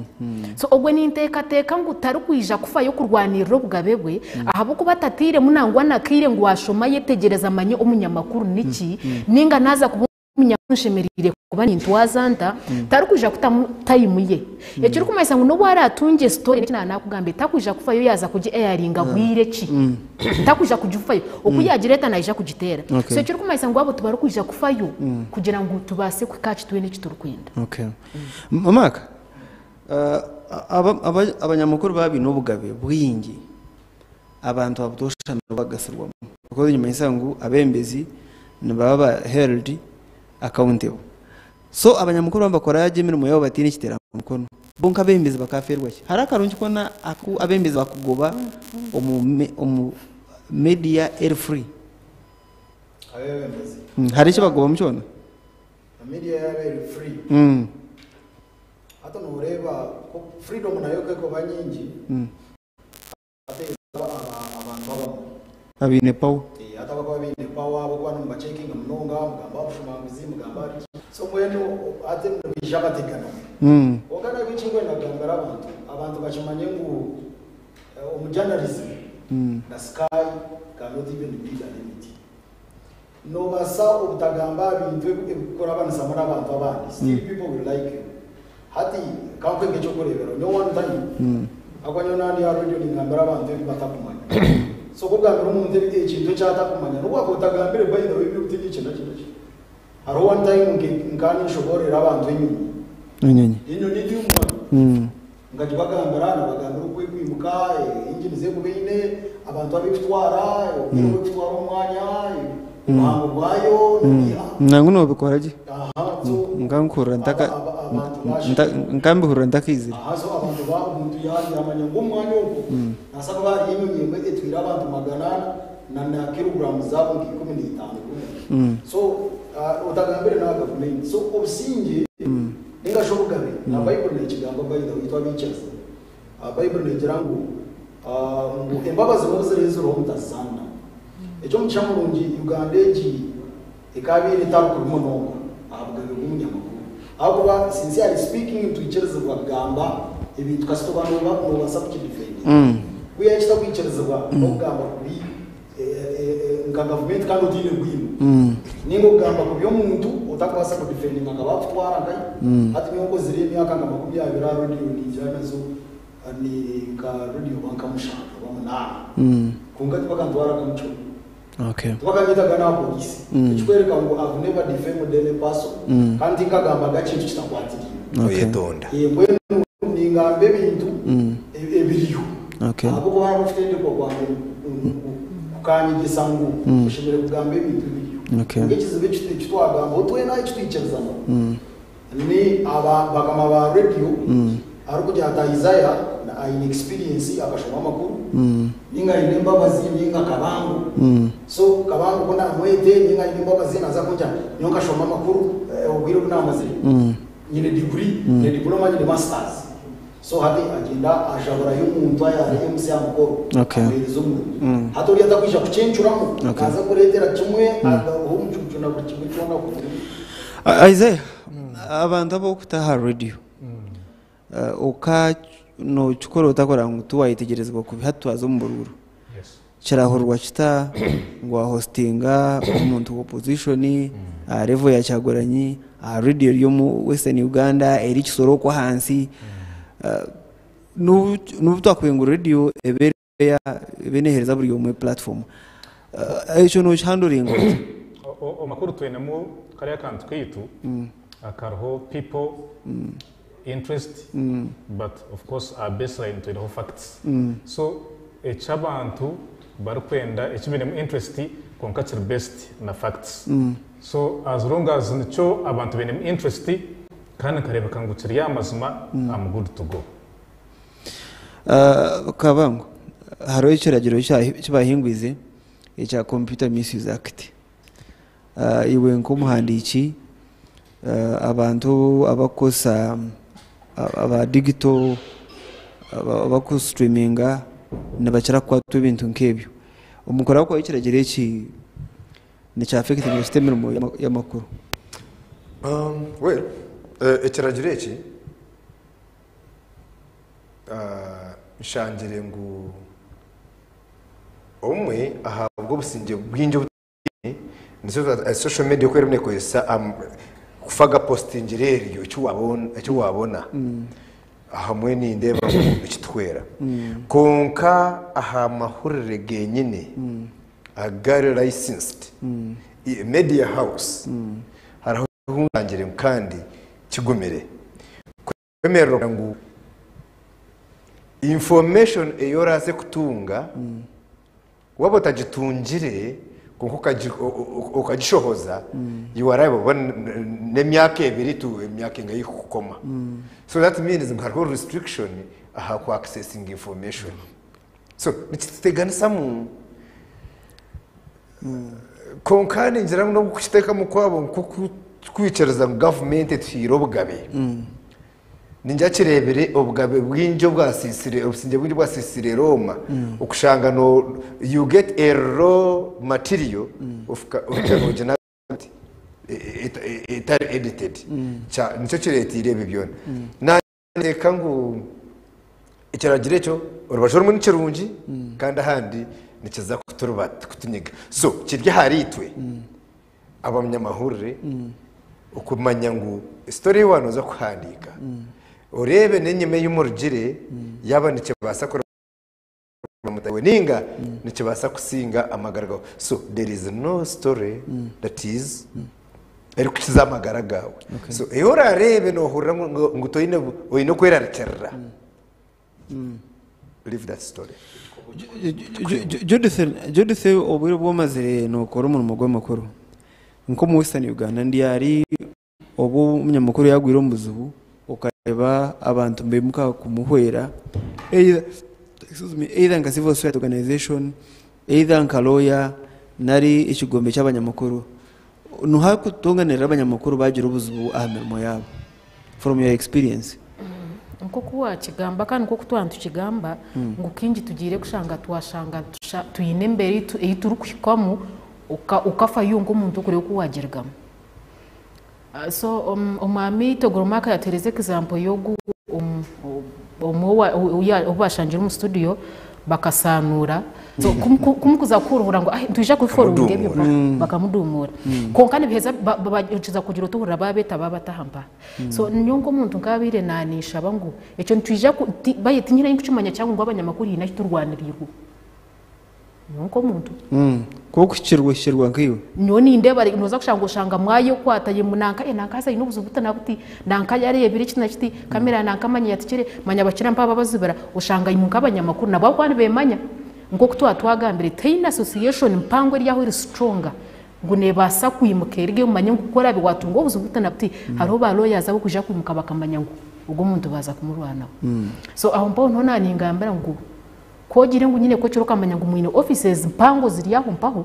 So ogwe ninteekateeka ngu tarikwija kufayo kurwanirira obugabe bwe, ahabw'okuba atatiiremu nangwa nakaire ngu washoma yetegereza amanye omunyamakuru niki, ninga naza kuba omunyamakuru nshemereire kuba nintwaza nta, tarikwija kutamu time ye. Ekirikumanyisa ngu n'obu aratunge story eki naakugambire, takwija kufayo yaza kugi airinga bwire ki, takwija kugifayo oku yagireta naija kugiteera. So ekirikumanyisa ngu abo tibarikwija kufayo kugira ngu tubaase kuhika twine eki turikwenda. Okay. Mark, abanyamakuru baba obugabe bwingi, abantu abutosha bagasirwamu, because nyumanyisa ngu abembezi nibaba ba held accountable. So abanyamakuru baba bakora emirimo yabo batiine ekitera mukono. Bo nk'abeebembezi bakaafeerwa ki? Hariho akarungi koona aku abeebembezi bakugoba omu omu media eri free? Abeebembezi. Hariho eki bakugobamu kyona? Media yaaba eri free. Hati nooreeba freedom nayo ku erikuba nyingi. Ateeza abantu abamwe. Abaine power. Hati abakuba baine power abakuba nimubacekinga munonga mugamba aha bushumanguzi mugamba ahari ki. So mbwenu hati nibaija bategana. Kwonka nabwo eki ndikwenda kugambira abantu, abantu bakimanye ngu omu journalism the sky cannot even be the limit. Nobaasa obutagamba aha bintu ebikukurabanisaamu n'abantu abandi, still people will like you. Hati kankuhe nk'ekyokureeberaho, nyowe one time ahakuba nyowe naba ndi aha radio ningambira abantu ebi batakumanya. So ku okugambira omuntu ekintu eki atakumanya, n'obu wakuba otagambire by the way ebi oti eki naki naki. Hariho one time nkaba ninshoboororera abantu enyonyi. Enyonyi. Enyonyi ndikumanya. Nkagibagambira, nabagambira oku ekwimuka, engine z'ekuba eine, abantu abu ekutwara, obwire obu ekutwara omu mwanya, obuhango bwayo, n'ebiha. Nangwa nobikora gye. Aha, so Nkankuhurira ntaka aba- aba- abantu bashi- nkambihurira ntakaizire. Aha, so abantu ba omuntu ya- yamanya ngu omu mwanya ogwo naasa kuba hariyo enyonyi emwe etwire abantu 400 na na kiloguramu zaabo nka 15 ikumi. So ah, otagambire n'aha gavumenti. So obusingye Ninga shi obugabe, na Baiburi nekigamba by the way itwe abaikiriza, Baiburi negira ngu ngu embabazi nobu ziriho eziriho mutazizanira. Ekyomugisha murungi Uganda egi ekabaire etari kubi munonga aha bugabe bw'omunyamakuru ahakuba sincerely speaking nitwikirizibwa kugamba ebintu kasita oba nobasa kukidefendinga. Kwihaho ekitakwikirizibwa nokugamba kubi nka gavumenti kandi otaine bwino ninga okugamba kubi omuntu otakubaasa kudifendinga nka bakutwara nkahi hati nyowe nkozire emyaka nka 20 aha radio ningira nazo ni nka radio oba nka mushanju oba munaana kwonka tibakantwaraga mukiro tibakanyetaga n'aha poliisi ekikwereka ngu I've never defamed any person kandi tinkagambaga kintu kitakwatiriine. Oyetonda. Mbwenu ningamba ebintu ebiriyo ahabw'okuba hariho okutendekwa kwange kukanyegyesa ngu oshemereire kugamba ebintu ebiriyo. Kwonka ekizibu eki twagambaho twena eki twikirizana ni aba bakama ba rediyo arikugira ati Isaiah aine experience akashoma amakuru ninga aine embabazi ninga Kabango so Kabango ku namwete ninga aine embabazi naza kungira nyowe nkashoma amakuru obwire obu namazire Nyine degree, nyine diploma, nyine masters. So hati agyenda ajaburayo omuntu ayaari MC aha mukoro Okay. amuheereza omurimo. Hati oriya takwija kucencuramu, naaza kureetera kimwe agaruhe omucuucu na buri kimwe kyona kurungi. Isaiah, abantu ab'okuta aha radio, oka nokikora ota kureba ngu tiwayetegyerezibwa kubi hati twaza omu buruuru. Kirahurwa kita ngu wahostinga omuntu wa opposition aha level ya Kyagulanyi aha radio eri omu Western Uganda eri Kisoro okwo ahansi n'obu twakugira ngu radio ebe ebe neheereza buri omwe platform ekyo nokihandoringa ota? Amakuru twinemu kariya akantu kaitu akariho people interest but of course aha baseline twineho facts so eki abantu barikwenda eki bainemu interest kwonka kiri based na facts so as long as nikyo abantu bainemu interest kandi nkareebeka ngu kiri aha mazima am good to go. Kabango, hariho ekiragiro eki baahingwize ekya Computer Misuse Act. Iwe nk'omuhandiiki, abantu abarikukozesa aba digito, abarikusiturimiinga nibakira kukwatwa ebintu nk'ebyo. Omu kuraba kwawe ekiragiro eki nikyafekitinga kita emirimo y'amakuru? Well, ekiragiro eki nshangire ngu obumwe ahabw'obusingye bwingi obu Social media oku erimu nekozesa kufa gapositingire eryo eki wabona ahamwe nindeeba ngu nikituhwera kwonka aha mahurire genyine agari licensed media house hariho ahu nshangire ngu kandi kigumire kwemerera ngu information ei oraaze kutunga waaba otagitungire. Kwonka okagishohoza, you are liable oba n'emyaka ebiri to emyaka engahi kukukoma. So that means ngu hariho restriction aha ku accessing information. So nikituteganisamu. Kwonka ningira ngu n'okukiteekamu kwabo nk'okwikiriza ngu gavumenti etuhaire obugabe. Ningira kireebire obugabe bwingi obwasiisire, obusingye bwingi obwasiisire Rooma, okushanga no you get a raw material ohika noogina etari edited. Nikyo kireeteire ebyo byona. Naanyeteeka ngu ekiragiro ekyo orubaju orumwe ni kirungi kandi ahandi nikiza kutunyiga. So kiri ahariitwe abanyamahurire okumanya ngu story ei waanoza kuhandiika oreebe n'enyima ei murugire yaaba nikibaasa kuraba ninga nikibaasa kusinga amagara gaawe. So there is no story that is erikukiza amagara gaawe. So ei oraareebe noohurira ngu toine oine okwerarikirira leave that story. Judith, Judith obwire obu omazire nookora omurimo gw'amakuru nk'omu Western Uganda ndyari obu omunyamakuru yaagwire omu buzibu okareeba abantu nibaimuka kumuhwera either, excuse me, either nka civil society organization either nka lawyer nari ekigombe ky'abanyamakuru Noha kutonganirira abanyamakuru bagira obuzibu aha mirimo yaabo from your experience? Nk'oku waakigamba kandi nk'oku twaba nitukigamba ngu kaingi tugiire kushanga twashanga twine embeera ei turikuhikamu okafayo nk'omuntu okureeba oku waagirugamu. So omwami Togoromaaka yatuheereza example y'ogu omwe ou baashangire omu studio bakasaanuura so kumukuza kuhuruhura ngu nitwija kubifollowinga ebyo bakamudumuura kwonka nibiheza bakiza kugira otuhurira babeeta babata mpaha. So nyowe nk'omuntu nkabaire naninshaba ngu ekyo nitwija baye tinyine ahi nkukimanya kyangu ngu abanyamakuru haine ahi turwaniriirwe. Nyowe nk'omuntu. Ku okuhikirwa ohikirwa nkaiwe. Nyowe nindeeba nooza kushanga oshanga mwayekwata ye nanka eh nanka haza aine obuzibu buti na buti, nanka yareebire eki na kiti, kamera ya nanka manya yatikire, manya bakira mpaha babazibira, oshanga imwe nk'abanyamakuru nabo ahabw'okuba nibeemanya nk'oku twaba twagambire tihaine association mpango eri aho eri stronger ngu neebaasa kwimuka erige omanye ngu ku oraabe waatunga obuzibu buti na buti hariho ba lawyers ab'okwija kwimuka bakamanya ngu ogu omuntu baaza kumurwanaho. So aho mpaho niho naaningambira ngu Ku ogire ngu nyine kwekiro okamanya ngu mwine offices mpango ziri aho mpaho,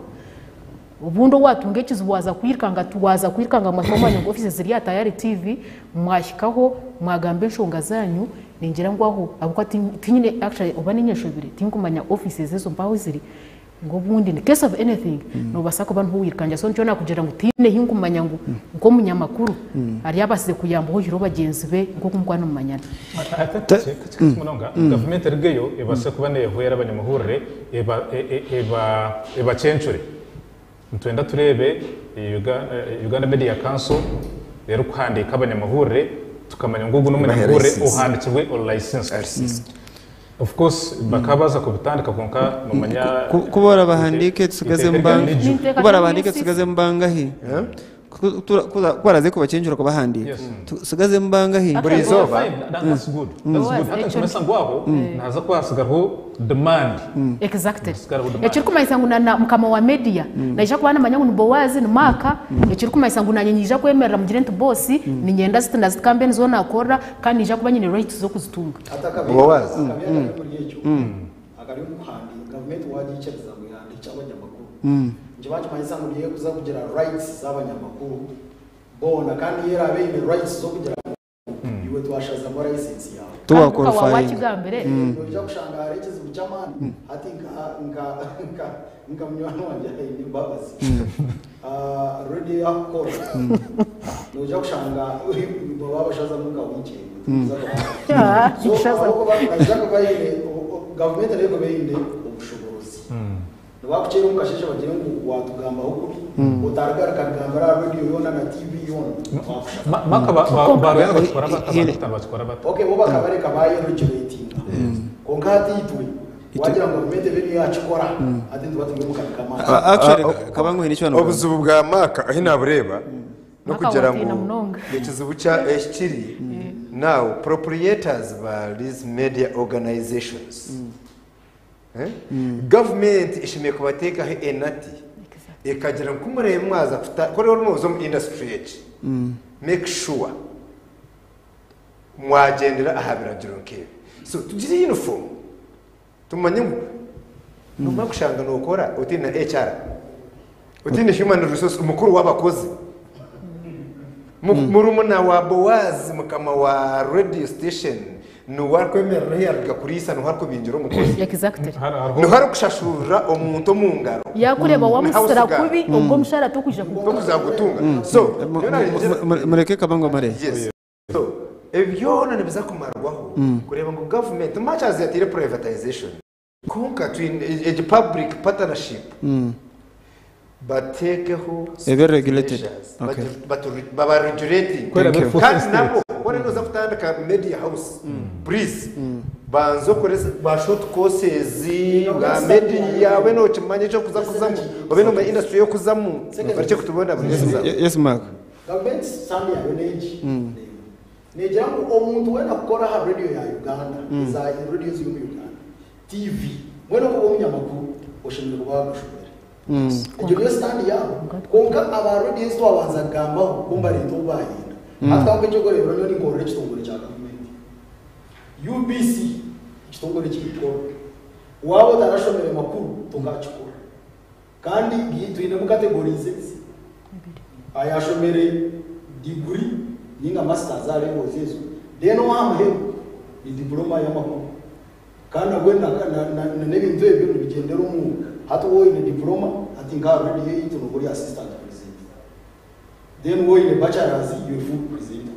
obundi owatunga ekizibu waza kwirukanga waza kwirukanga mwahika mwamanya ngu offices ziri aha Tayari TV, mwahikaho mwagamba enshonga zanyu, ningira ngu aho ahabw'okuba tinyine actually oba ninye nshobire tinkumanya offices ezo mpaho ahu ziri, ngu obundi in case of anything nobaasa kuba niho wirukangire. So nikyo nakugira ngu tihaine ahi nkumanya ngu nk'omunyamakuru aryabasize kuyambaho oihireho bagyenzi be nk'oku mukuba nimumanyana. Munonga gavumenti erugeyo ebaase kuba neehwera abanyamahurire ebacencure. Nitwenda tureebe Uganda Media Council erikuhandiika abanyamahurire tukamanya ngu ogu n'omunyamahurire ohandikirwe ori licensed. Of course bakaba baza kubitandika kwonka nomanya Ku barabahandiike tutsigaze ku barabahandiike tutsigaze bangahi? Ku baraze kubacencura kubahandiika tutsigaze bangahi? Buri izooba. That's good. That's good. Hati nikimanyisa ngu aho nihaza kuba hasigaraho demand. Exactly. Ekirikumanyisa ngu na mukama wa media naija kuba namanya ngu ni Boaz, ni Mark, ekirikumanyisa ngu nanye nyija kwemerera mugire nti boss ninyenda ziti na ziti ka mbe nizo nakorera kandi ninyija kuba nyine rights z'okuzitunga. Hati akabi Boaz. akabi akari omuri ekyo akari omu kuhandiika gavumenti wagiikiriza ngu ehandiikye abanyamakuru nikiba nikimanyisa ngu niyo erikuza kugira rights z'abanyamakuru boona kandi yo eraabe eine rights z'okugira ngu iwe twashazamu license yaawe. Tuwa Kandi ukaba qualifying. wakigambire. Noija kushanga hariho ekizibu ky'amaani hati nka nka nka nka munywani wangye aine embabazi radio yakukora noija kushanga baba bashazamu nka wiiki emwe so ahabw'okuba naija kuba aine gavumenti nayo ekuba eine obushoborozi nibakukyera omu kasheeshe bagire ngu watugambaho kubi otarigaruka kugambira aha radio yoona na TV yoona twakushaba. Maka ba bakikora bata ba bakikora bata? Okay bo bakabareka bayeregulatinga kwonka hati itwe Wagira ngu gavumenti ebe niyo yakikora, hati nituba turi omu kabi k'amaani. Actually, kabangu haine eki wanogamba. Obuzibu bwa Mark ahi nabureeba n'okugira Mark watiina ngu munonga. ekizibu kya ekiri now proprietors ba these media organizations eh? Gavumenti eshemereire kubateekaho enati. Ekagira ngu ku muraabe mwaza kuta, ku oriba nooza omu industry egi, make sure mwagyendera aha biragiro nk'ebi. So tugire uniform, tumanye ngu noomara kushanga nookora otaine na HR, otaine human resource, omukuru w'abakozi. Murumuna wa Boaz mukama wa radio station niwe arikwemerera ahu yaruga kuriisa niho arikubingira omukozi. Exactly. Niho arikushashurira omuntu omu ngaro. Yakureeba Ni wamusira house girl. kubi ogwo omushara tokwija kugutunga. Tokuza kugutunga. So, nyowe naringira- Mureke Kabango amare. Yes. So, ebi byona nibiza kumarwaho kureeba ngu government much as yateire privatization Kwonka twine egi public partnership bateekeho Ebe regulated. measures, Okay. baba regulating. Kwera Thank you. be Kandi fourth nabo estate. waba noza kutandika media house please banza okore ba short courses bwa media obe nokimanya ekyokuza kuzamu obe nomanya industry yokuzamu barekye kutubonabonesa. Yes Mark. Gavumenti stand yayo n'egi Negira ngu omuntu weena kukora aha radio ya Uganda, eza radio eziri omu Uganda, TV, mbwenu okuba omunyamakuru oshemereire kuba wakashomire. Egyo niyo stand yaabo. Kwonka aba radio ezi twabanza kugambaho bo nibareeta obu baayenda. Hati ka nkuhe eky'okureeberaho nyowe ninkorera ekitongore kya gavumenti. UBC ekitongore kirikukora. Waaba otarashomire makuru tokakikora. Kandi twinemu categories ezi. Ayashomire diguri ninga masters aha levels ezo then owaha muheru ni diploma y'amakuru kandi nabwe n'ebintu ebyo nibigyendera omu hati waaba oine diploma hati nka aha radio yaitu nooba ori assistant presenter then waaba oine bachelors you're full presenter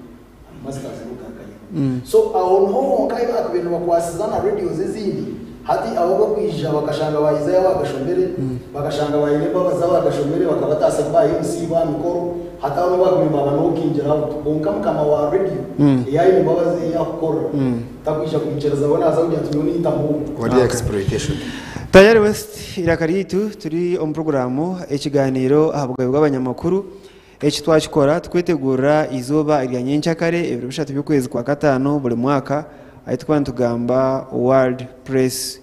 masters nogarukayo so aho niho honka ahu baakubaire nibakwasiza na radios ezindi hati abo abakwija bakashanga bahizeyo abagashomire bakashanga baine embabazi abagashomire bakabatasa ba MC ba mikoro hati aho niho baakubaire nibabanokingira out kwonka mukama wa radio ei aine embabazi ei akukorera takwija kwikiriza we naaza kugira ati nyowe nintamu ogu. Wariya exploitation. Tayari West eiraka ryaitu turi omu puroguraamu ekigaaniiro aha bugabe bw'abanyamakuru. Eki twakikora tukwetegurira eizooba rya nyenkyakare ebiro bishatu by'okwezi kwa kataano buri mwaka ahu turikuba nitugamba World Press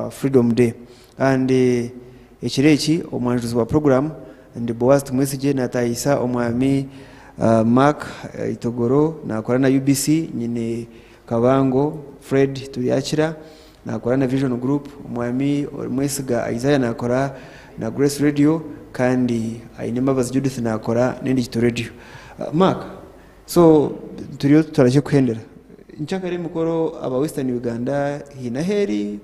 Freedom Day. Kandi ekiro eki omwanjuzi wa puroguraamu ndi Boaz Tumwesigye naataahiisa omwami Mark Itogoro naakora na UBC nyine Kabango Fred Turyakira Nakora na Vision Group, Omwami Orimwesiga Isaiah nakora na Grace Radio kandi Ainembabazi Judith nakora n'Endigito Radio. Mark, so turiyo tutarahikye kuhendera. Nkyakare emikoro aba Western Uganda haine ahu eri,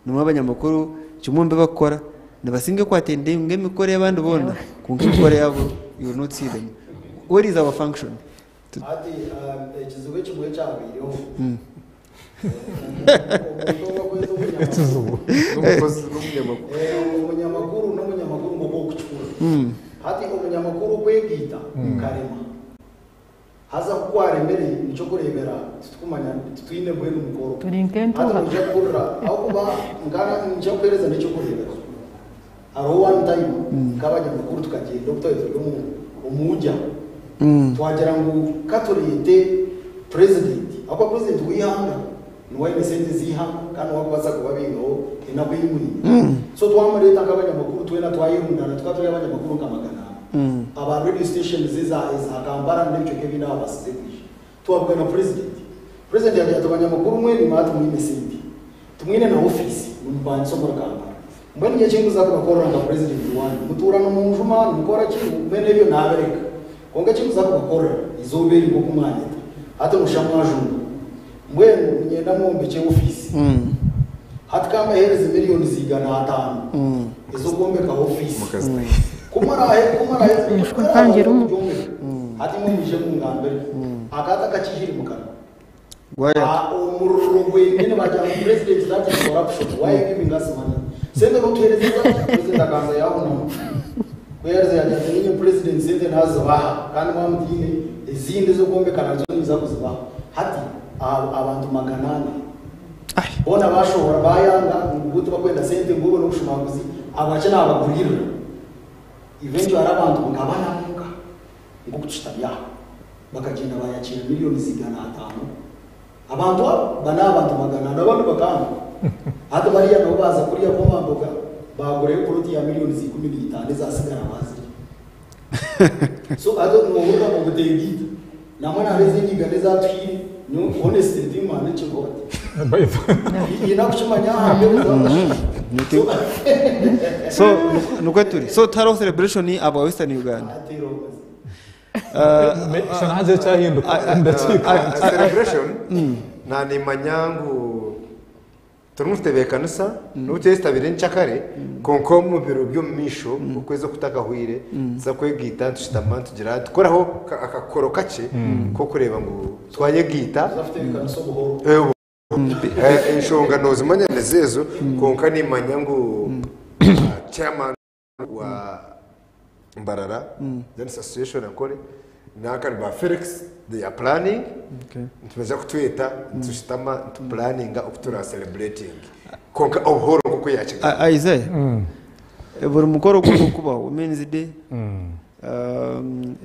nimwe abanyamakuru kimwe omu bi bakukora nibasinga ekwatendinga emikoro ey'abandi boona kwonka emikoro eyaabo you will not see them. Where is our function? Hati ekizibu ekimwe ekyabaireho, omuntu ou barikweta omunyamakuru, N'omukozi n'omunyamakuru. Omunyamakuru n'omunyamakuru nk'oku orikukikura. Hati omunyamakuru okwegaita kukarema. Haza ku kwaremire nikyo orikureebera titurikumanya titwine mbwenu mukoro. Turi nk'entuuha. Hati noija kuhurira ahabw'okuba nka niinja kukuheereza n'eky'okureeberaho. Hariho one time nk'abanyamakuru tukagyenda obu twaba turi omu Twagira ngu ka tureete Purezidenti ahabw'okuba Purezidenti w'eihanga niwe aine sente z'eihanga kandi niwe arikubaasa kubabingaho enaku ei mwine. So twamureeta nk'abanyamakuru twena twayerundana tukaba turi abanyamakuru nka 400 aba radio stations eza eza Kampala n'ebicweka ebindi ababaasize kwija. Twabugana Purezidenti. Purezidenti yaagira ati abanyamakuru mwena imwe hati mwine sente. Timwine na ofiisi nimupangisa omuri Kampala. Mbwenu nyowe eki ndikuza kubakorera nka purezidenti waanyu, mutuurana omu njuma, nimukora ki, mbwenu ebyo naabireka. Kwonka eki ndikuza kubakorera, eizooba eri nk'oku mwanyeta, hati noshusha mwajunga. Mbwenu niinyenda mwombekye ofiisi. Hati ka mbaheereze miriyoni za 500 ez'okwombeka ofiisi. Ku muraahe, ku muraahe, ku muraabe kugyombeka, hati imwe mwije mungambire. Akaato akakiihire mu kanwa. Gwayaka. Omuriro gwenyini bagira ngu president that is corruption why are you giving us money sente notuhereza zaki president akanza yahunama kuyaherize yagira ati ninye president sente nazibaha kandi mwamutiine ezindi ezokwombeka nazo ninza kuzibaha hati abantu 400 boona bashohora bayanga ngu bo tibakwenda sente ngu obwo nobushumanguzi abakye nabaguririra eventually abantu nkaba nabonka Nk'oku tushutami aha, bakagyenda baayakiira miriyoni 500. Abantu abo ba n'abantu 400, abandi bakanga. Hati bariya nabo baaza kuriya Komamboga, Baagurayo poloti ya miriyoni 15 ezaatsigara baazirya. So hati noohurira obuteegaita. Nambwenu hariho ezindi nganda ezatuhiire. Nyowe honestly tinkimanya ekiriho hati. Haine akukimanya aha mbeera eza So nikwo turi. So tihariho celebration ahabwa Western Uganda. Shana hagira ekyahinduka ndakiika. Celebration nanimanya ngu turimu tutebeekanisa n'obu twezitabire nkyakare, kwonka omu biro by'omu maisho okwezi okutakahwire tuza kwegaita nitushutama nitugira tukoraho akakoro kakye k'okureeba ngu twayegaita. Tuza kutebeekanisa obuhoro. Enshonga noozimanya nizo ezo, kwonka nimanya ngu chairman wa Mbarara Journalists Association Ankole n'akari ba Felix, they are planning. Nibaija kutweta nitushutama nitupulaninga oku tura celebrating kwonka obuhoro nk'oku yakigamba. Isaiah, buri mukoro gwona okubaho, Women's Day,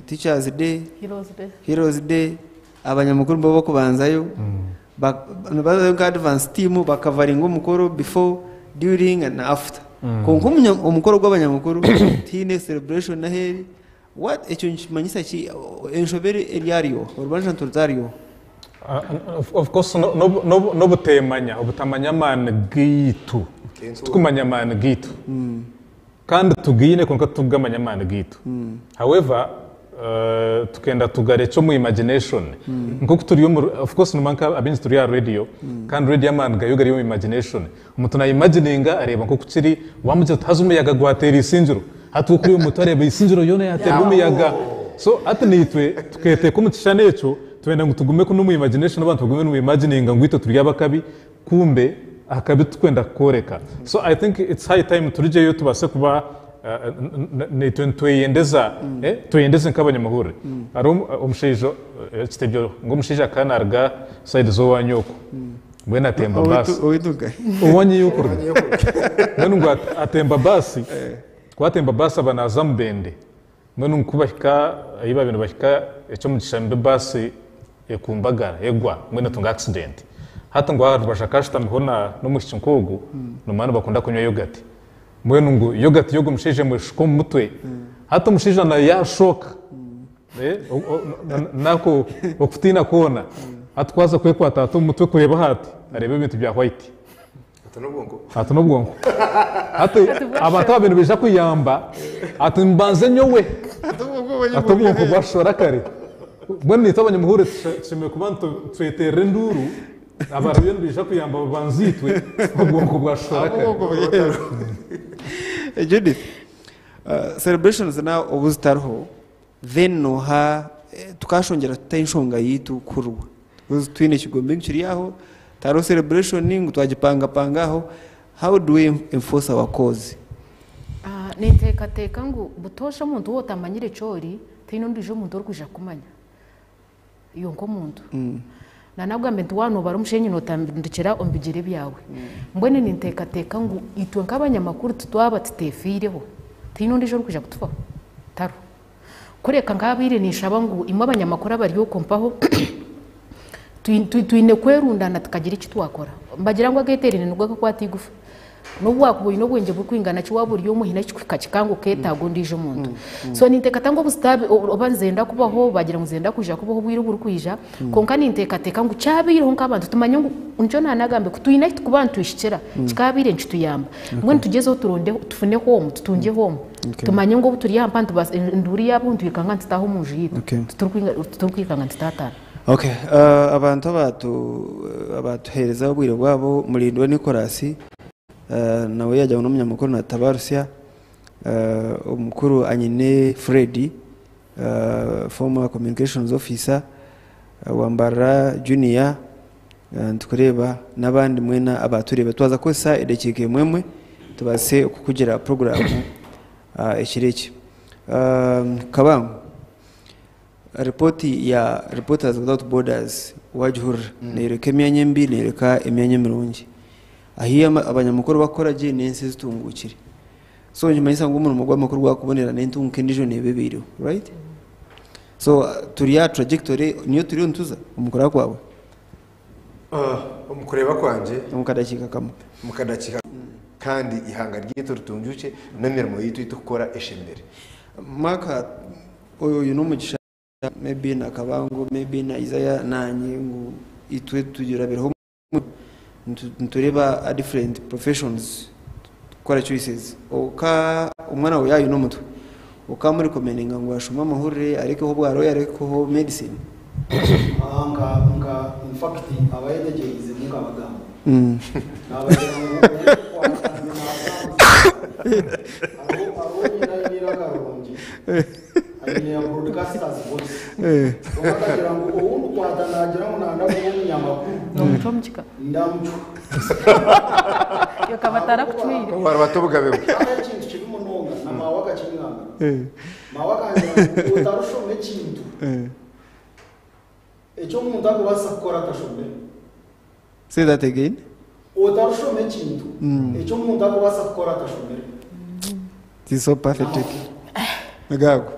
Teachers Day, Heroes Day. Heroes Day, abanyamakuru nibo bakubanzayo, nibazayo nka advance team bakavaringa omukoro before, during and after. Kwonka omukoro gw'abanyamakuru tihaine celebration aheeri. What ekyo nikimanyisa ki? Enshobe eri ahari oha? Orubanja niturutaara oha? Of course n'obuteemanya, obutamanya amaani gaitu. Titukumanya amaani gaitu. Kandi tugaine kwonka titukugamanya amaani gaitu. However, tukenda tugarekye omu imagination. Nk'oku turi omu, of course nimanya nka abaingi turi aha radio, kandi radio amaani gayo gari omu imagination. Omuntu na imagininga areeba nk'oku kiri, wamugira oti haza omuyaga gwateera eisingiro, hati we kuriya omu mutwe areeba eisingiro yoona yateerwa omuyaga. So hati naitwe tukeeteeka omu kishushani ekyo, twenda ngu tugume kunu omu imagination abantu bagume niba imagininga ngu itwe turi ab'akabi, kumbe akabi titukwenda kukooreka. So I think it's high time turugyeyo tubaase kuba naitwe nitweyendeza, tweyendeze nk'abanyamahurire. Hariho omushaija, ekitebyo ngu omushaija akaba naaruga side z'owaanyu okwo, mbwenu atemba baasi. Owaitu nkahi? Owanyu ei orikuruga. Mbwenu ngu atemba baasi, ku atemba baasi aba naaza Mubende. Mbwenu ngu ku bahika ahi baabaire nibahika eky'omugisha mibi baasi ekumbagara egwa mbwenu etunga accident. Hati ngu aha rubaju akaba ashutamiho n'omwishiki nk'ogu, noomanya nibakunda kunywa yogati. Mbwenu ngu yogati y'ogwo mushaija emweshuka omu mutwe, hati omushaija nawe yaashooka nako okutiina kwona, hati ku aza kwekwata ati omu mutwe kureeba aha ati, areeba ebintu bya white. Ati n'obwonko. Ati n'obwonko. Hati abantu ababaire nibaija kuyamba, ati mbanze nyowe. Ati obwonko bwashora kare. Mbwenu naitwe abanyamuhurire tushemereire kuba nitweterera enduuru, abariyo nibaija kuyamba babanze itwe, obwonko bwashora kare. Judith, celebrations now obu zitariho, then noha tukashongyera tuta enshonga yaitu kuhururwa? Because twine ekigombe ngu kiri aho, tihariho celebration ngu twagipangapanga aho, how do we enforce our cause? Ninteekateeka ngu butoosha omuntu waaba otamanyire eki ori, tihaine ondiijo omuntu orikwija kukumanya iwe nk'omuntu. Naanakugambire nti waaba noobara omusheenyi nootandikira omu bigyere byawe. Mbwenu ninteekateeka ngu itwe nk'abanyamakuru twaba tuteefiireho, tihaine ondiijo orikwija kutufaho, tariho. Kureka nkaabaire ninshaba ngu imwe abanyamakuru abari okwo mpaho twine kwerundaana tukagira eki twakora. Nibagira ngu ageeteeraine nigo gakwata eigufa. N'obu waakuba oine obwengye burikwingana ki, waaba ori omwe haine ekikuhika kikanga okeetaaga ondiijo muntu. So ninteekateeka ngu obusitaabe oba nizenda kubaho, baagira ngu nizenda kwija kubaho obwire oburikwija, kwonka ninteekateeka ngu kyabaireho nk'abantu tumanye ngu nikyo naanagambe ku twine ahu turikuba nitwihikira, kikaabaire nikituyamba. Mbwenu tugyezeho turonde tufune home, tutungye home. Tumanye ngu obu turi aha mpa nitubaasa enduuru yaaba nitwikanga nitutaaha omu nju yaitu, titurikwikanga nitutaataana. Okay, abantu abatu abatuheereza obwire bwabo, Mulindwa Nicholas nawe yagira ngu n'omunyamakuru natabarutsya, omukuru Anyine Fred, former communications officer, Wambarra Junior, nitukureeba n'abandi mwena abatureeba. Twaza kukozesa edakiika emwe emwe tubaase kukugira puroguraamu ekiro eki. Kabangu, ripooti ya Reporters Without Borders waagihurira, neeyoreka emyanya emibi, neeyoreka emyanya emirungi. Ahu abanyamakuru barikukora gye n'ensi ezitunguukire. So nikimanyisa ngu omurimo gw'amakuru gwakubonera n'entunguka endiijo neeba ebaireho, right? So turi aha trajectory niyo turiyo nituza omu kureba kwawe? Omu kureeba kwangye. Omu kadakiika kamwe. Omu kadakiika. Kandi eihanga ryaitu ritunguukye n'emirimo yaitu ei turikukora eshemere. Mark oyo n'omugisha maybe na Kabango maybe na Isaiah nanye ngu itwe turabireho nitureeba different professions kukora choices. Oka omwana wawe yaaba aine omutwe okamurecommendinga ngu ashome amahurire arekeho obwa lawyer arekeho medicine? Nka nka in fact abayetegyereizemu nkabagamba nabagira ngu orikukwata naatambuza hariho hariho nyina aine eiraka rirungi aine a broadcaster's voice kwonka akagira ngu ou ndikwata nagira ngu nanda kuba omunyamakuru Nomucwa omu kika. ndamucwa. Akaba atarakucwire. Warubata obugabe bwe. Hariho ekintu kibi munonga na maawe akakingambira. Maawe akangira ngu otarishoma ekintu eki omuntu arikubaasa kukora atashomire. Say that again. Otarishoma ekintu eki omuntu arikubaasa kukora atashomire. It is so pathetic. Gago.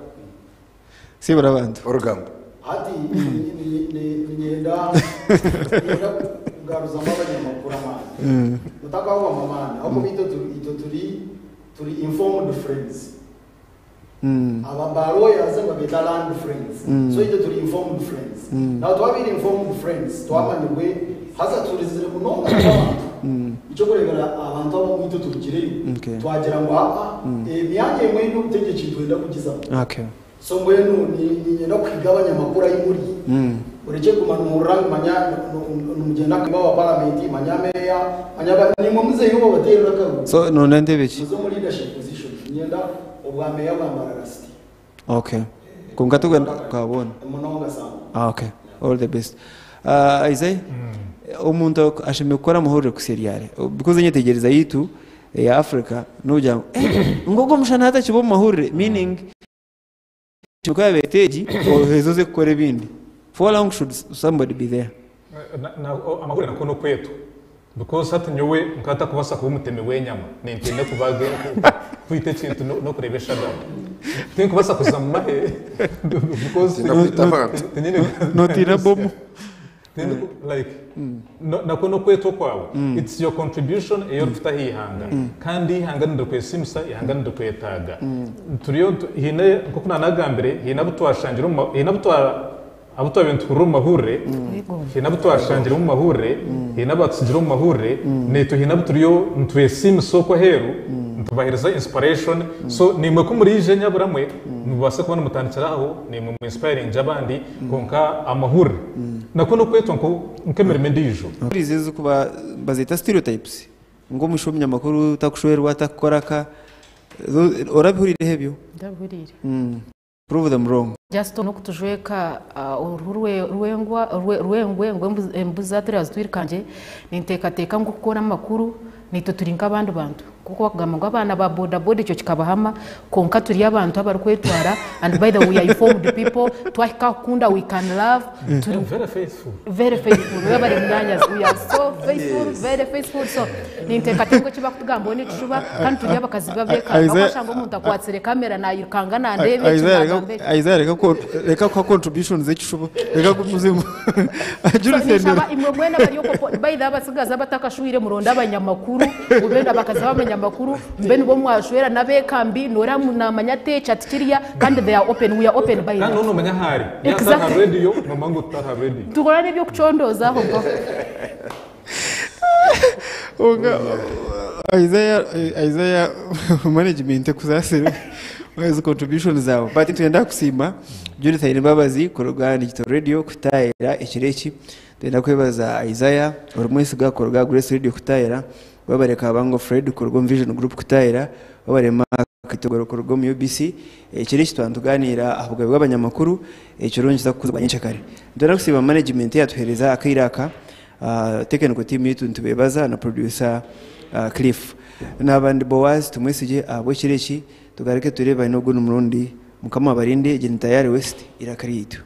Sibura abantu. Orugambo. Hati niinyenda kugaruzamu abanyamakuru amaani. Mutakahwamu amaani ahabw'okuba itwe itwe turi turi informed friends. Aba ba lawyers nibabeeta learned friends. So itwe turi informed friends. Now twabaire informed friends twamanyirwe haza turizire munonga nk'abantu. Eky'okureebera abantu abamwe itwe turugireyo twagira ngu aa emyanya emwe y'obutegyeki nitwenda kugizamu. So mbwenu niinyenda kuhiga abanyamakuru ahi muri, murekye kuguma nimuhurira ngu manya nimugyenda aha wa paramenti, manya meeya, manya ba, naimwe muzeyo babateerere akaruuru. So noyenda ntebe ki? Muze omu leadership positions. Niinyenda obwa meeya bwa Mbarara City. Okay. Kwonka togenda bwa boona. Munonga sana. Ah, okay. All the best. Isaiah, omuntu ashemereire kukora amahurire kuhitsya ryari? Because enyetegyereza yaitu eya Africa n'okugira ngu eh, ngu ogwo omushana hati akiba omu mahurire meaning ku yaabaire egi oheze oze kukora ebindi. For how long should somebody be there? Amahurire nako n'okwetwa because hati nyowe nkatakubaasa kuba omutemi w'enyama nintiina kubaga kwita ekintu n'okureeba eshagama. Tinkubaasa kuza mu mahe because Tinda kwita abantu. Tinyine Notiina bomu. Like nakwo n'okwetwa kwawe, it's your contribution ei orikuta aha ihanga kandi eihanga nirikwesiimisa, eihanga nirikwetaaga. Turiyo haine nk'oku naanagambire haine abu twashangire omu haine abu twa abu twabaire nituhurira omu mahurire, haine abu twashangire omu mahurire, haine abaatutsigire omu mahurire, naitwe haine abu turiyo nitwesiimisa okwo aheeru nitubaheereza inspiration. So naimwe ku muriija nyaburamwe mubaase kuba nimutandikira aho naimwe mu inspiringye abandi kwonka amahurire nakwo n'okwetwa nk'emirimo endiijo. Ezi ezirikuba nibazeeta stereotypes ngu omushija omunyamakuru takushwerwa takukora aka orabihuriireho ebyo? Ndabihuriire. Prove them wrong. Just n'okutujweka oruhu rw'engwa rw'engwe ngu embuzi zaturiya zitwirukangye, ninteekateeka ngu okukora amakuru naitwe turi nk'abandi bantu. Nk'oku barikugamba ngu abaana ba boda boda ekyo kikabahama, kwonka turi abantu abarikwetwara and by the way we are informed people, twahika aha kukunda we can love, turi Very faithful. Very faithful, webare munyaanyazi, we are so faithful, very faithful, so ninteekateeka ngu eki barikutugambaho n'ekishuba kandi turi abakazi b'abeeka, washanga omuntu akwatsire kamera naayirukanga nandeeba eki naagamba eki. Isaiah reka kuha contributions z'ekishuba, reka kugumizemu agire So ninshaba imwe mwena abari okwo, by the way abatsigazi abatakashwire muronde abanyamakuru, mube abakazi b'abanyamakuru, mube nibo mwashwera n'abeeka mbi, noora namanya ati eki ati kiriya kandi they are open, we are open by the Kandi way. noona omanya ahu ari. Yaaba atari aha rediyo, noomanya ngu tutari aha rediyo. Nitukora n'eby'okucondooza aho mpaho. Kwonka Isaiah Isaiah management ekusaasire ezi contributions zaawe but nitwenda kusiima Judith Ainembabazi kuruga Digital Radio kutaayira ekiro eki. Nitwenda kwebaza Isaiah Orimwesiga kuruga Grace Radio kutaayira, webare Kabango Fred kuruga omu Vision Group kutaayira, webare Mark Kitogoro kuruga omu UBC. Ekiro eki twaba nitugaaniira aha bugabe bw'abanyamakuru, ekirungi kiza kukuzibwa nyencakare. Nitwenda kusiima management eyatuheereza akaire aka, technical team yaitu nitubeebaza na producer Cliff. Naaba ndi Boaz Tumwesigye ahabw'ekiro eki, tugaruke tureebane ogundi murundi. Mukama abarinde, egi ni Tayari West, eiraka ryaitu.